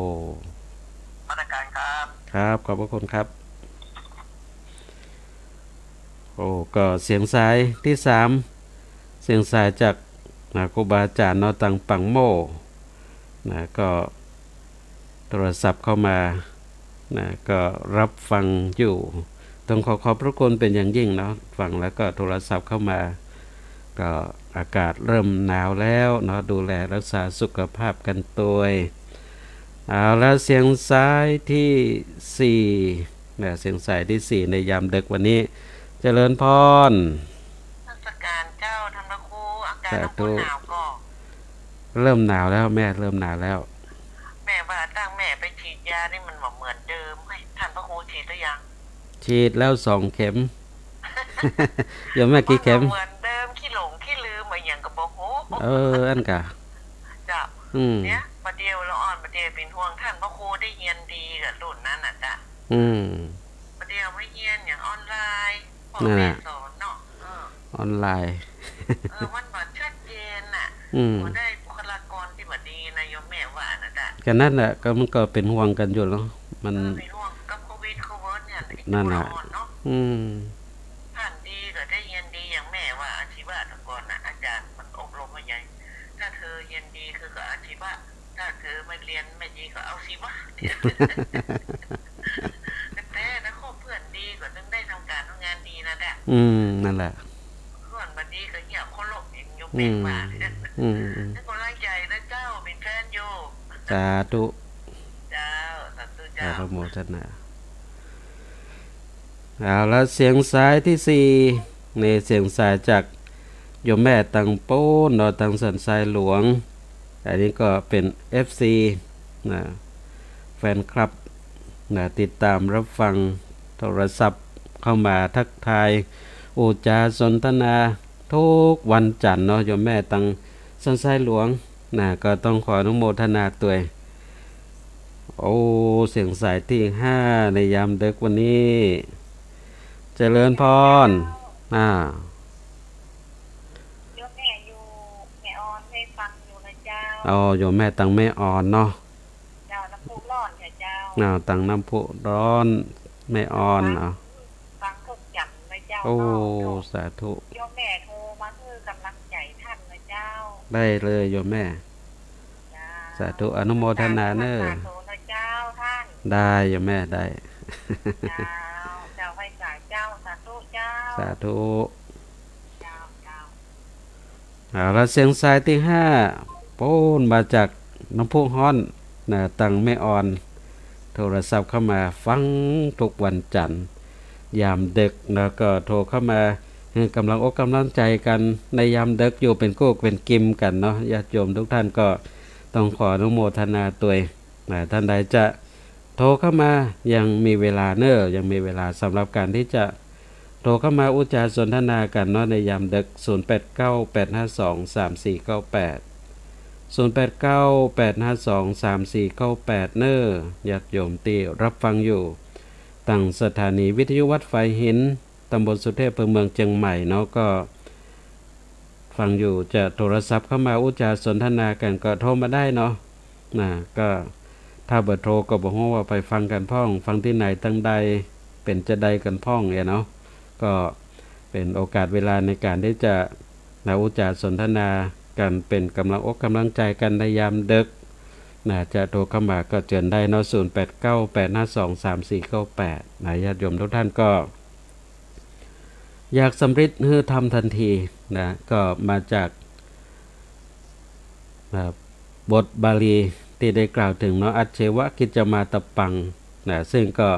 นมัสการครับ ครับ ขอบพระคุณครับ โอ้ ก็เสียงสายตี้สาม เสียงสายจาก นะ ครูบาอาจ๋ารย์เนาะ ตังปากโม่ นะ ก็โทรศัพท์เข้ามา นะ ก็รับฟังอยู่ ต้องขอขอบพระคุณเป็นอย่างยิ่งเนาะ ฟังแล้วก็โทรศัพท์เข้ามา ก็อากาศเริ่มหนาวแล้วเนาะ ดูแลรักษาสุขภาพกันตวย เอาละ เสียงสายตี้สี่ นะ เสียงสายตี้สี่ในยามดึกวันนี้ เจริญพร นมัสการเจ้า ท่านพระครู อากาศ สาธุ หนาวก็ เริ่มหนาวแล้วแม่ เริ่มหนาวแล้ว แม่ว่าตั้งแม่ไปฉีดยานี่มันบ่เหมือนเดิมเฮ้ย ท่านพระครูฉีดหรือยัง ฉีดแล้วสองเข็ม โยมแม่กี่เข็ม มันบ่เหมือนเดิม ขี้หลงขี้ลืมอะหยังก็บ่ฮู้ เออ อั้นกา เจ้า อืม เนี่ย บ่าเดี่ยวละอ่อน บ่าเดี่ยวเป๋นห่วงท่านพระครูได้เฮียนดีกับรุ่นนั้นน่ะเจ้า อืม บ่าเดี่ยวมาเฮียนอย่างออนไลน์ พ่อแม่สอนเนาะ นั่นแหละ เออ ออนไลน์ เออ มันบ่ชัดเจนน่ะ อืม บ่ได้บุคลากรตี้บ่ดีนะ โยมแม่ว่านะเจ้า ก็นั่นแหละ ก็มันก็เป๋นห่วงกั๋นอยู่เนาะ มัน เออ เป๋นห่วงกับโควิด โควิดเนี่ย นั่นแหละ อ่อนเนาะ อืม ท่านดีก็ได้เฮียนดี อย่างแม่ว่าอาชีวะแต่ก่อนน่ะ อาจ๋ารย์มันอบรมว่าไง ถ้าเธอเฮียนดีคือก็อาชีวะ ถ้าเธอไม่เรียนไม่ดีก็เอาชีวะ แต่นะ คบเพื่อนดีก็ต้องได้ทำการทำงานดีนะเจ้า อืม นั่นแหละ เพื่อนบ่ดีก็เหียโคลกอย่างโยมแม่ว่า อืม อืม อืม ให้กำลังใจนะเจ้า เป๋นแฟนอยู่ สาธุ เจ้า สาธุเจ้า อนุโมทนา เอาละ เสียงสายตี้สี่ นี่เสียงสายจากโยมแม่ตังปู๊นเนาะ ตังสันทรายหลวง อันนี้ก็เป๋นเอฟซีนะ แฟนคลับนะ ติดตามรับฟัง โทรศัพท์เข้ามาทักทาย อู้จ๋าสนทนาทุกวันจันทร์เนาะ โยมแม่ตังสันทรายหลวง นะ ก็ต้องขออนุโมทนาตวย โอ้ เสียงสายตี้ห้าในยามดึกวันนี้ เจริญพร อ่า โยมแม่อยู่แม่ออน ได้ฟังอยู่นะเจ้า อ๋อ โยมแม่ตังแม่ออนเนาะ เจ้า น้ำพุร้อนค่ะเจ้า อ่า ตังน้ำพุร้อน แม่ออนเนาะ ฟังทุกจันทร์นะเจ้า โอ้ เนาะ สาธุ โยมแม่โทรมาหื้อกำลังใจ๋ท่านนะเจ้า ได้เลยโยมแม่ เจ้า สาธุ อนุโมทนาเน่อ สาธุนะเจ้าท่าน ได้โยมแม่ ได้ เจ้า เจ้า ไหว้สาเจ้า สาธุเจ้า สาธุ เจ้า เจ้า เอาละ เสียงสายตี้ห้า ปู๊นมาจากน้ำพุฮ้อนนะ ตังแม่ออน โทรศัพท์เข้ามาฟังทุกวันจันทร์ ยามดึก แล้วก็โทรเข้ามาหื้อกำลังอกกำลังใจ๋กั๋น ในยามดึกอยู่เป๋นกู้เป๋นกิมกั๋นเนาะ ญาติโยมทุกท่านก็ต้องขออนุโมทนาตวย นะ ท่านใดจะโทรเข้ามายังมีเวลาเน่อ ยังมีเวลาสำหรับก๋านตี้จะโทรเข้ามาอู้จ๋าสนทนากั๋นเนาะ ในยามดึก ศูนย์แปดเก้า แปดห้าสอง สามสี่เก้าแปด ศูนย์แปดเก้า แปดห้าสอง สามสี่เก้าแปด เน่อ ญาติโยมตี้รับฟังอยู่ ตังสถานีวิทยุวัดฝายหิน ตำบลสุเทพ อำเภอเมืองเจียงใหม่เนาะ ก็ฟังอยู่จะโทรศัพท์เข้ามาอู้จ๋าสนทนากั๋นก็โทรมาได้เนาะ นะ ก็ถ้าบ่โทรก็บ่ฮู้ว่าไปฟังกั๋นพ่อง ฟังตี้ไหนตังใด เป๋นจาใดกั๋นพ่องเนาะ ก็เป๋นโอกาสเวลาในก๋านตี้จะ นะ อู้จ๋าสนทนากั๋น เป๋นกำลังอกกำลังใจ๋กั๋นในยามดึก นะ จะโทรเข้ามาก็เจิญได้เนาะ ศูนย์แปดเก้า แปดห้าสอง สามสี่เก้าแปด นะ ญาติโยมทุกท่านก็ อยากสำริดหื้อธรรมทันทีนะ ก็มาจาก นะ บทบาลีตี้ได้กล่าวเถิงเนาะ อัจเฉวกิจจามาตะปัง นะ ซึ่งก็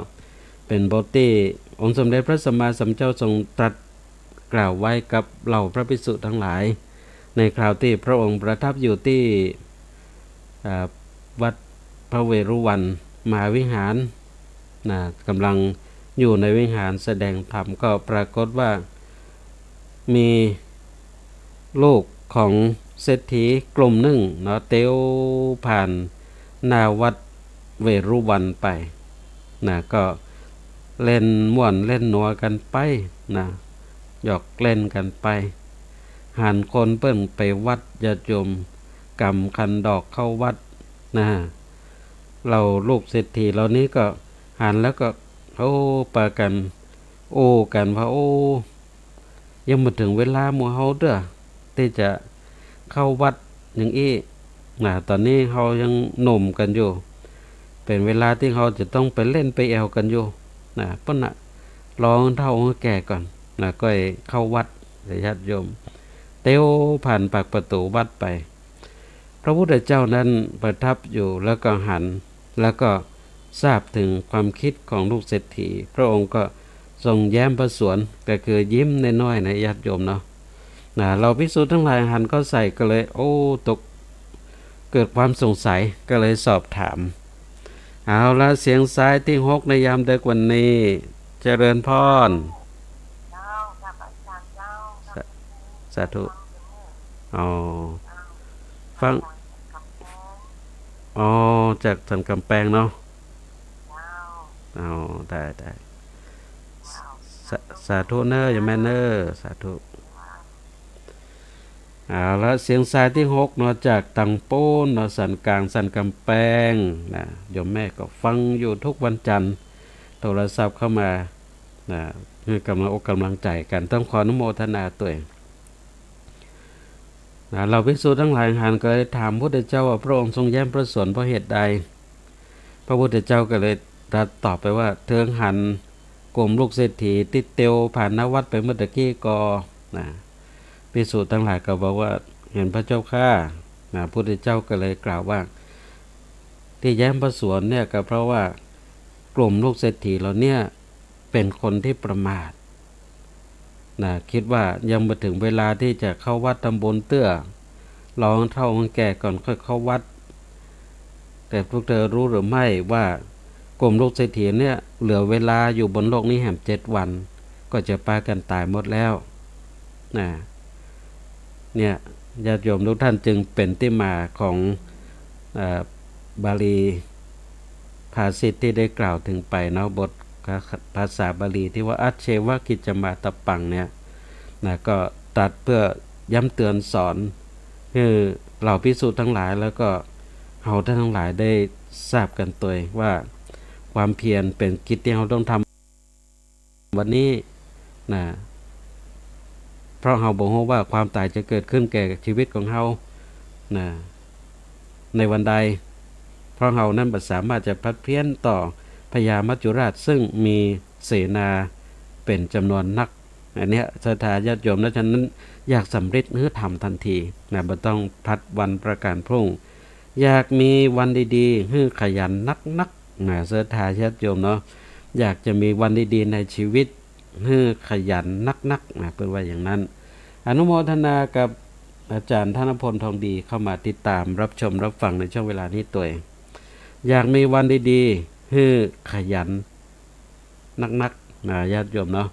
เป๋นบทตี้องค์สมเด็จพระสัมมาสัมพุทธเจ้าทรงตรัสกล่าวไว้กับเหล่าพระภิกษุทั้งหลาย ในคราวตี้พระองค์ประทับอยู่ตี้ อ่า วัดพระเวฬุวันมหาวิหาร นะ กำลังอยู่ในวิหารแสดงธรรม ก็ปรากฏว่ามีลูกของเศรษฐีกลุ่มนึ่งเนาะ เตียวผ่านหน้าวัดเวฬุวันไป นะ ก็เล่นม่วนเล่นหนัวกั๋นไป นะ หยอกเล่นกั๋นไป หันคนเปิ้นไปวัด ญาติโยมกำขันดอกเข้าวัด นะ เหล่าลูกเศรษฐีเหล่านี้ก็หันแล้วก็ โอ้ ปากั๋นอู้กั๋นว่า โอ้ ยังบ่เถิงเวลาหมู่เฮาเตื้อ ตี้จะเข้าวัดอย่างอี้ นะ ต๋อนนี้เฮายังหนุ่มกั๋นอยู่ เป๋นเวลาตี้เฮาจะต้องไปเล่นไปแอ่วกั๋นอยู่ นะ เปิ้นน่ะ รอเฒ่าแก่ก่อน นะ ก้อยเข้าวัด ญาติโยม เตียวผ่านปากประตู๋วัดไป พระพุทธเจ้านั้นประทับอยู่ แล้วก็หัน แล้วก็ทราบถึงความคิดของลูกเศรษฐี พระองค์ก็ทรงแย้มพระสวน ก็คือยิ้มน้อยๆ นะ ญาติโยมเนาะ นะ เหล่าภิกษุตังหลายหันเข้าใส่ก็เลย โอ้ ตก เกิดความสงสัย ก็เลยสอบถาม เอาละ เสียงสายตี้หกในยามดึกวันนี้ เจริญพร เจ้า กับอาจ๋ารย์เจ้า สา สาธุ อ๋อ ฟัง อ๋อ จากสันกำแปงเนาะ อ๋อ ได้ ได้ สา สาธุเน้อ โยมแม่เน้อ สาธุ เอาละ เสียงสายตี้หกเนาะ จากตังปู๊นเนาะ สันก๋าง สันกำแปง นะ โยมแม่ก็ฟังอยู่ทุกวันจันทร์ โทรศัพท์เข้ามา นะ หื้อกำลังอกกำลังใจ๋กั๋น ต้องขออนุโมทนาตวย นะ เหล่าภิกษุตังหลายหันก็เลยถามพุทธเจ้าว่า พระองค์ทรงแย้มพระสวนเพราะเหตุใด พระพุทธเจ้าก็เลยตรัสตอบไปว่า เถิงหันกลุ่มลูกเศรษฐีตี้เตียวผ่านหน้าวัดไปเมื่อตะกี้ก่อ นะ ภิกษุตังหลายก็บอกว่า เห็นพระเจ้าข้า นะ พุทธเจ้าก็เลยกล่าวว่า ตี้แย้มพระสวนเนี่ยก็เพราะว่ากลุ่มลูกเศรษฐีเหล่าเนี้ยเป๋นคนตี้ประมาท นะ กึ๊ดว่ายังบ่เถิงเวลาตี้จะเข้าวัดทำบุญเตื้อ รอเฒ่าแก่ก่อนค่อยเข้าวัด แต่พวกเธอรู้หรือไม่ว่ากลุ่มลูกเศรษฐีเนี่ยเหลือเวลาอยู่บนโลกนี้แหมเจ็ดวัน ก็จะปากั๋นต๋ายหมดแล้ว นะ เนี่ย ญาติโยมทุกท่าน จึงเป๋นตี้มาของ เอ่อ บาลีภาษิตตี้ได้กล่าวเถิงไปเนาะ บทภาษาบาลีตี้ว่า อัจเฉวกิจจามาตะปัง เนี่ย นะ ก็ตรัสเพื่อย้ำเตือนสอนหื้อเหล่าภิกษุตังหลาย แล้วก็เฮาต้านตังหลายได้ทราบกั๋นตวยว่า ความเพียรเป๋นกิจตี้เฮาต้องทำวันนี้ นะ เพราะเฮาบ่ฮู้ว่าความต๋ายจะเกิดขึ้นแก่ชีวิตของเฮา นะ ในวันใด เพราะเฮานั้นบ่สามารถจะผัดเพี้ยนต่อพญามัจจุราช ซึ่งมีเสนาเป๋นจ๋ำนวนนัก อันเนี้ย ศรัทธาญาติโยมนะ ฉะนั้นอยากสำเร็จหื้อทำทันที นะ บ่ต้องผัดวันประก๋านพรุ่ง อยากมีวันดีๆ หื้อขยันนักๆ นะ ศรัทธาญาติโยมเนาะ อยากจะมีวันดีๆ ในชีวิต หื้อขยันนักๆ นะ เปิ้นว่าอย่างนั้น อนุโมทนากับอาจ๋ารย์ธนพล ทองดี เข้ามาติดต๋ามรับชมรับฟังในช่วงเวลานี้ตวย อยากมีวันดีๆ หื้อขยันนักๆ นะ ญาติโยมเนาะ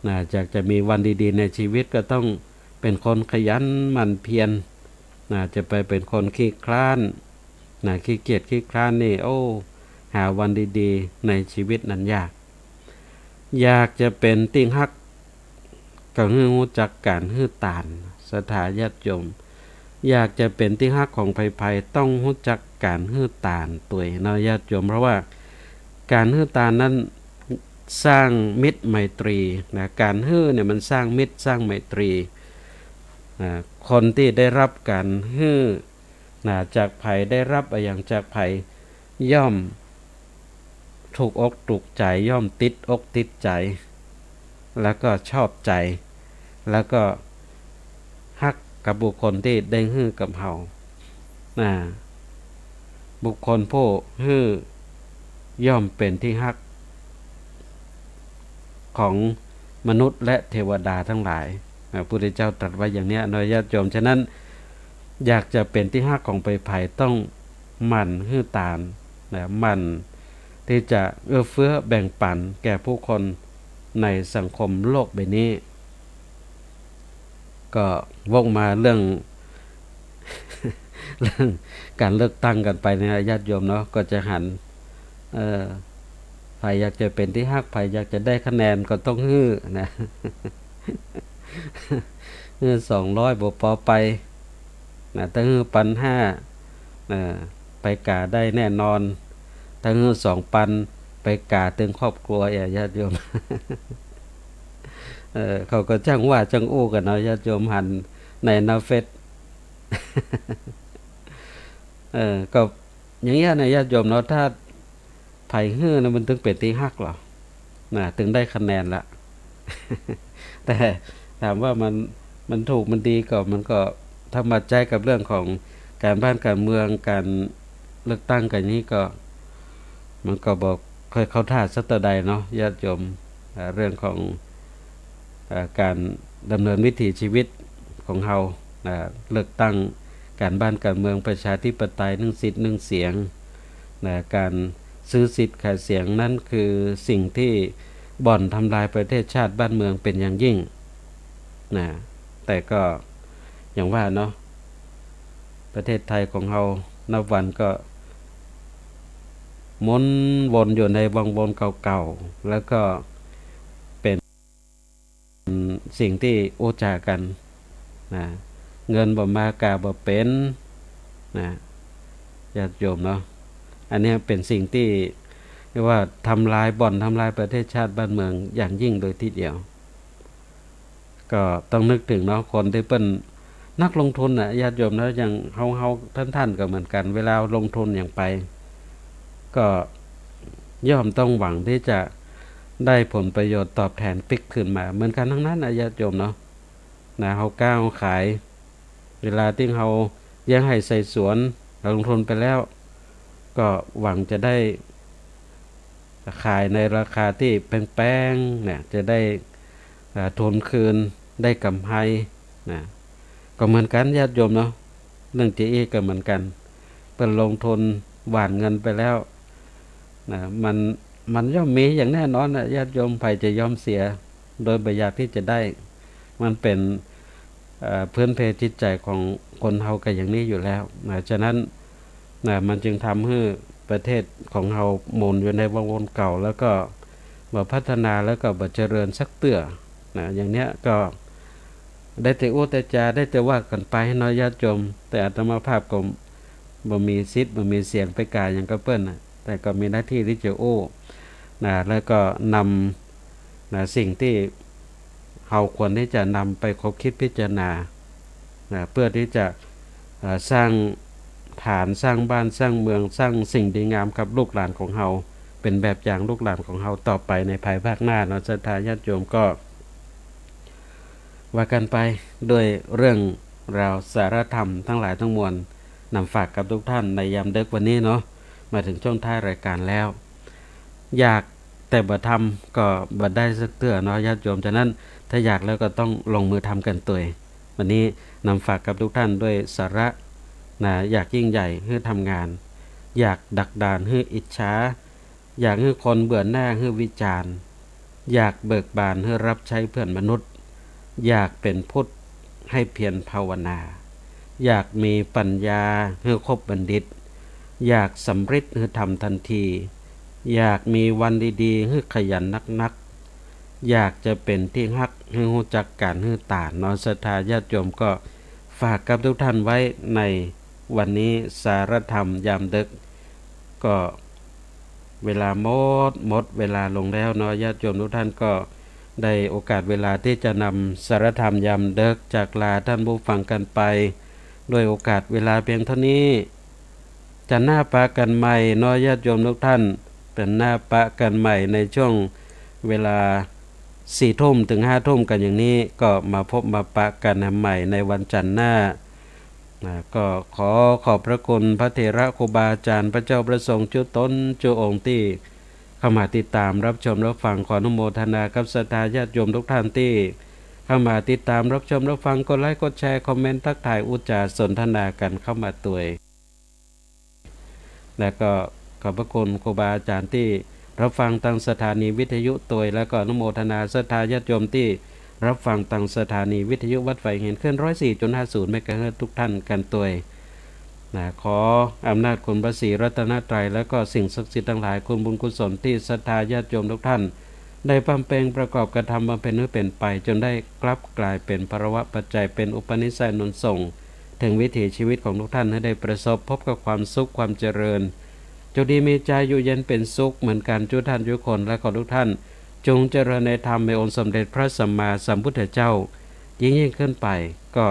นะ อยากจะมีวันดีๆ ในชีวิตก็ต้องเป๋นคนขยันหมั่นเพียร นะ จะไปเป๋นคนขี้คร้าน นะ ขี้เกียจขี้คร้านนี่ โอ้ หาวันดีๆ ในชีวิตนั้นยาก อยากจะเป๋นตี้ฮัก ก็หื้อฮู้จักก๋านหื้อตาน ศรัทธาญาติโยม อยากจะเป๋นตี้ฮักของใผๆ ต้องฮู้จักก๋านหื้อตานตวยเนาะ ญาติโยม เพราะว่าก๋านหื้อตานนั้นสร้างมิตรไมตรี นะ ก๋านหื้อเนี่ยมันสร้างมิตรสร้างไมตรี นะ คนตี้ได้ฮับก๋านหื้อ นะ จากใผ ได้ฮับอะหยังจากใผ ย่อมถูกอกถูกใจ๋ ย่อมติดอกติดใจ๋ แล้วก็ชอบใจ๋ แล้วก็ฮักกับบุคคลตี้ได้หื้อกับเฮา นะ บุคคลผู้หื้อย่อมเป๋นตี้ฮัก ของมนุษย์และเทวดาตังหลาย นะ พุทธเจ้าตรัสไว้อย่างเนี้ยเนาะ ญาติโยม ฉะนั้นอยากจะเป๋นตี้ฮักของใผๆ ต้องหมั่นหื้อตาน นะ หมั่นตี้จะเอื้อเฟื้อแบ่งปั๋นแก่ผู้คนในสังคมโลกใบนี้ ก็วกมาเรื่อง เรื่องก๋านเลือกตั้งกั๋นไปเนี่ย ญาติโยมเนาะ ก็จะหัน เอ่อ ใผอยากจะเป๋นตี้ฮัก ใผอยากจะได้คะแนนก็ต้องหื้อนะ หื้อสองร้อยบ่ปอไป นะ ต้องหื้อปันห้า นะ ไปก๋าได้แน่นอน ตึงสองปันไปก๋าตึงครอบครัว เอ่อ ญาติโยม เออ เขาก็จ้างว่าจ้างอู้กั๋นเนาะ ญาติโยม หันในหน้าเฟซ เออ ก็อย่างเงี้ยนะ ญาติโยมเนาะ ถ้าใผหื้อนะ มันตึงเป๋นตี้ฮักเหรอ นะ ตึงได้คะแนนละ แต่ถามว่ามัน มันถูกมันดีก็ มันก็ ถ้ามาใจ๊กับเรื่องของก๋านบ้านก๋านเมือง ก๋านเลือกตั้งก๋านนี้ก็ มันก็บ่ค่อยเข้าท่าสักเต้าใดเนาะ ญาติโยม อ่า เรื่องของ อ่า ก๋านดำเนินวิถีชีวิตของเฮา อ่า เลือกตั้ง ก๋านบ้านก๋านเมือง ประชาธิปไตย นึ่งสิทธิ์นึ่งเสียง นะ ก๋านซื้อสิทธิ์ขายเสียง นั้นคือสิ่งตี้บ่อนทำลายประเทศชาติบ้านเมืองเป๋นอย่างยิ่ง นะ แต่ก็อย่างว่าเนาะ ประเทศไทยของเฮานับวันก็หมุนวนอยู่ในวังวนเก่าๆ แล้วก็เป๋น สิ่งตี้อู้จ๋ากั๋น นะ เงินบ่มาก๋าบ่เป๋น นะ ญาติโยมเนาะ อันเนี้ยเป๋นสิ่งตี้เรียกว่าทำลาย บ่อนทำลายประเทศชาติบ้านเมืองอย่างยิ่งเลยทีเดียว ก็ต้องนึกเถิงเนาะ คนตี้เปิ้นนักลงทุนน่ะ ญาติโยมเนาะ อย่างเฮาๆ ต้านๆ ก็เหมือนกั๋น เวลาลงทุนหยังไป ก็ย่อมต้องหวังตี้จะได้ผลประโยชน์ตอบแทนปิ๊กคืนมา เหมือนกั๋นตังนั้นน่ะ ญาติโยมเนาะ นะ เฮาก๊าเฮาขาย เวลาตี้เฮาเยียะไฮ่ไถสวน เฮาลงทุนไปแล้ว ก็หวังจะได้ขายในราคาตี้แปงๆ เนี่ย จะได้ อ่า ทุนคืน ได้ก๋ำไร นะ ก็เหมือนกั๋น ญาติโยมเนาะ เรื่องเจ๊อี้ก็เหมือนกั๋น เปิ้นลงทุนหว่านเงินไปแล้ว นะ มัน มันย่อมมีอย่างแน่นอนน่ะ ญาติโยม ใผจะยอมเสีย โดยบ่อยากตี้จะได้ มันเป๋น เอ่อ พื้นเพจิตใจ๋ของคนเฮาก็อย่างนี้อยู่แล้ว นะ ฉะนั้น นะ มันจึงทำหื้อประเทศของเฮาหมุนอยู่ในวังวนเก่า แล้วก็บ่พัฒนา แล้วก็บ่เจริญสักเตื้อ นะ อย่างเนี้ยก็ได้แต่อู้แต่จ๋า ได้แต่ว่ากั๋นไปเนาะ ญาติโยม แต่อาตมาภาพก็บ่มีสิทธิ์ บ่มีเสียงไปก๋าหยังกับเปิ้นน่ะ แต่ก็มีหน้าตี้ตี้จะอู้ นะ แล้วก็นำ นะ สิ่งตี้เฮาควรตี้จะนำไปคบคิดพิจารณา นะ เพื่อตี้จะ เอ่อ สร้างฐาน สร้างบ้าน สร้างเมือง สร้างสิ่งดีงามกับลูกหลานของเฮา เป๋นแบบอย่างลูกหลานของเฮาต่อไปในภายภาคหน้าเนาะ ศรัทธาญาติโยม ก็ ว่ากั๋นไปด้วยเรื่องราวสาระธรรมตังหลายตังมวล นำฝากกับทุกท่านในยามดึกวันนี้เนาะ มาเถิงช่วงท้ายรายการแล้ว อยากแต่บ่ทำก็บ่ได้สักเตื้อเนาะ ญาติโยม ฉะนั้นถ้าอยากแล้วก็ต้องลงมือทำกั๋นตวย วันนี้นำฝากกับทุกท่านด้วยสาระ นะ อยากยิ่งใหญ่หื้อทำงาน อยากดักดานหื้ออิจฉา อยากหื้อคนเบื่อหน่ายหื้อวิจารณ์ อยากเบิกบานหื้อฮับใจ๊เปื้อนมนุษย์ อยากเป๋นพุทธหื้อเพียรภาวนา อยากมีปัญญาหื้อคบบัณฑิต อยากสำริดหื้อทำทันที อยากมีวันดีๆหื้อขยันนักๆ อยากจะเป๋นตี้ฮักหื้อฮู้จักก๋านหื้อตานเนาะ ศรัทธาญาติโยม ก็ฝากกับทุกท่านไว้ในวันนี้ สาระธรรมยามดึก ก็เวลาหมด หมดเวลาลงแล้วเนาะ ญาติโยมทุกท่าน ก็ได้โอกาสเวลาตี้จะนำสาระธรรมยามดึกจากลาท่านผู้ฟังกั๋นไป ด้วยโอกาสเวลาเพียงเต้านี้ จันทร์หน้าปะกั๋นใหม่เนาะ ญาติโยมทุกท่าน จันทร์หน้าปะกั๋นใหม่ในช่วงเวลาสี่ทุ่มเถิงห้าทุ่มกั๋นอย่างนี้ ก็มาพบมาปะกั๋นใหม่ในวันจันทร์หน้า นะ ก็ขอขอบพระคุณพระเถระครูบาอาจารย์ พระเจ้าพระสงฆ์จุ๊ต๋นจุ๊องค์ตี้เข้ามาติดต๋ามรับชมรับฟัง ขออนุโมทนากับศรัทธาญาติโยมทุกท่านตี้เข้ามาติดต๋ามรับชมรับฟัง กดไลก์ กดแชร์ คอมเมนต์ ทักทาย อู้จ๋าสนทนากั๋นเข้ามาตวย และก็ขอบพระคุณครูบาอาจารย์ตี้รับฟังตางสถานีวิทยุตวย และก็อนุโมทนาศรัทธาญาติโยมตี้รับฟังตางสถานีวิทยุวัดฝายหิน คลื่นร้อยสี่จุดห้าศูนย์เมกะเฮิรตซ์ทุกท่านกั๋นตวย นะ ขออำนาจคุณพระศรีรัตนตรัย และก็สิ่งศักดิ์สิทธิ์ตังหลาย คุณบุญกุศลตี้ศรัทธาญาติโยมทุกท่านได้บำเพ็ญประกอบกระทำบำเพ็ญหื้อเป๋นไป จนได้กลับกลายเป๋นพลวปัจจัย เป๋นอุปนิสัยหนุนส่ง เถิงวิถีชีวิตของทุกท่านหื้อได้ประสบพบกับความสุขความเจริญ จงดีมีใจ๋อยู่เย็นเป๋นสุขเหมือนกั๋นกู้ต้านกู้คน และขอทุกท่านจงเจริญในธรรมในองค์สมเด็จพระสัมมาสัมพุทธเจ้ายิ่งๆ ขึ้นไป ก็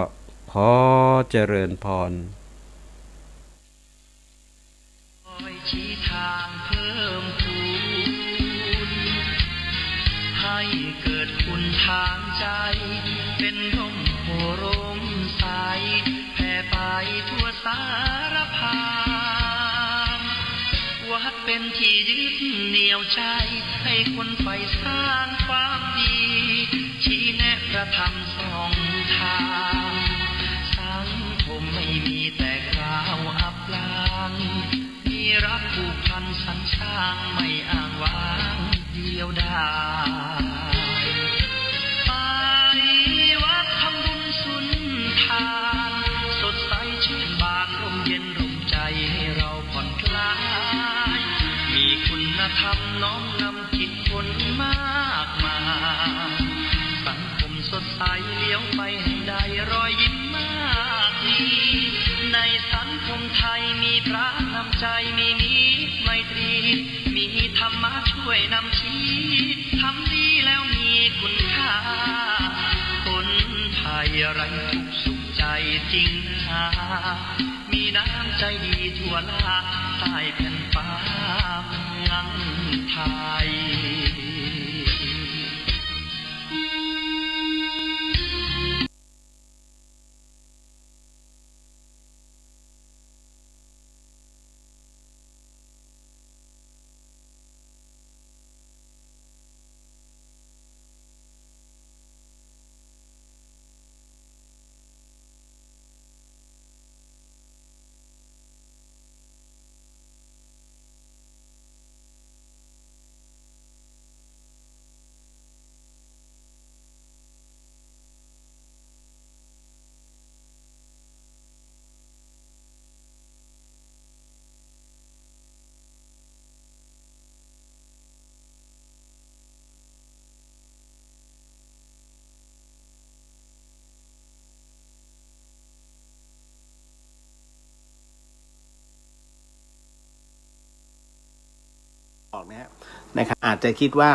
ขอเจริญพร คอยชี้ทางเพิ่มพูน ให้เกิดคุณทางใจ เป๋นร่มโพธิ์ร่มใส แผ่ไปทั่วสารพาง วัดเป๋นตี้ยึดเหนี่ยวใจ๋ ให้คนใฝ่สร้างความดี ชี้แนะพระธรรมส่องทาง สังคมไม่มีแตกร้าวอับปราง มีรักผูกพันสรรสร้าง ไม่อ้างว้างเดียวดาย ไปวัดทำบุญสุนทาน สดใสชื่นบาน ร่มเย็นร่มใจ๋ ให้เราผ่อนคลาย มีคุณธรรมน้อมนำจิตคนมากมาย สังคมสดใส เหลียวไปให้ได้รอยยิ้มมากมี ในสังคมไทยมีพระนำใจ๋ มีมิตรไมตรี มีธรรมะช่วยนำชี้ ทำดีแล้วมีคุณค่า คนไทยไร้ทุกข์สุขใจ๋จริงนา มีน้ำใจ๋ดีทั่วหน้า ใต้แผ่นฟ้าเมืองไทย ออกนะฮะ นะครับ อาจจะคิดว่า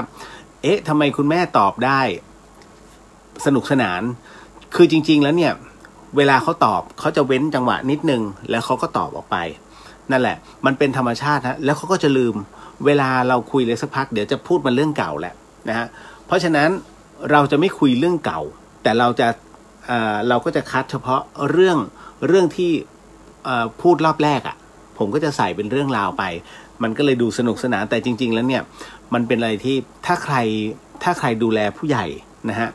เอ๊ะ ทำไมคุณแม่ตอบได้สนุกสนาน คือจริงๆ แล้วเนี่ย เวลาเขาตอบ เขาจะเว้นจังหวะนิดนึง แล้วเขาก็ตอบออกไป นั่นแหละ มันเป็นธรรมชาติฮะ แล้วเขาก็จะลืม เวลาเราคุยเลยสักพัก เดี๋ยวจะพูดมาเรื่องเก่าแหละนะฮะ เพราะฉะนั้นเราจะไม่คุยเรื่องเก่า แต่เราจะ เอ่อ เราก็จะคัดเฉพาะเรื่อง เรื่องที่ เอ่อ พูดรอบแรกอะ ผมก็จะใส่เป็นเรื่องราวไป มันก็เลยดูสนุกสนาน แต่จริงๆ แล้วเนี่ย มันเป็นอะไรที่ถ้าใคร ถ้าใครดูแลผู้ใหญ่นะฮะ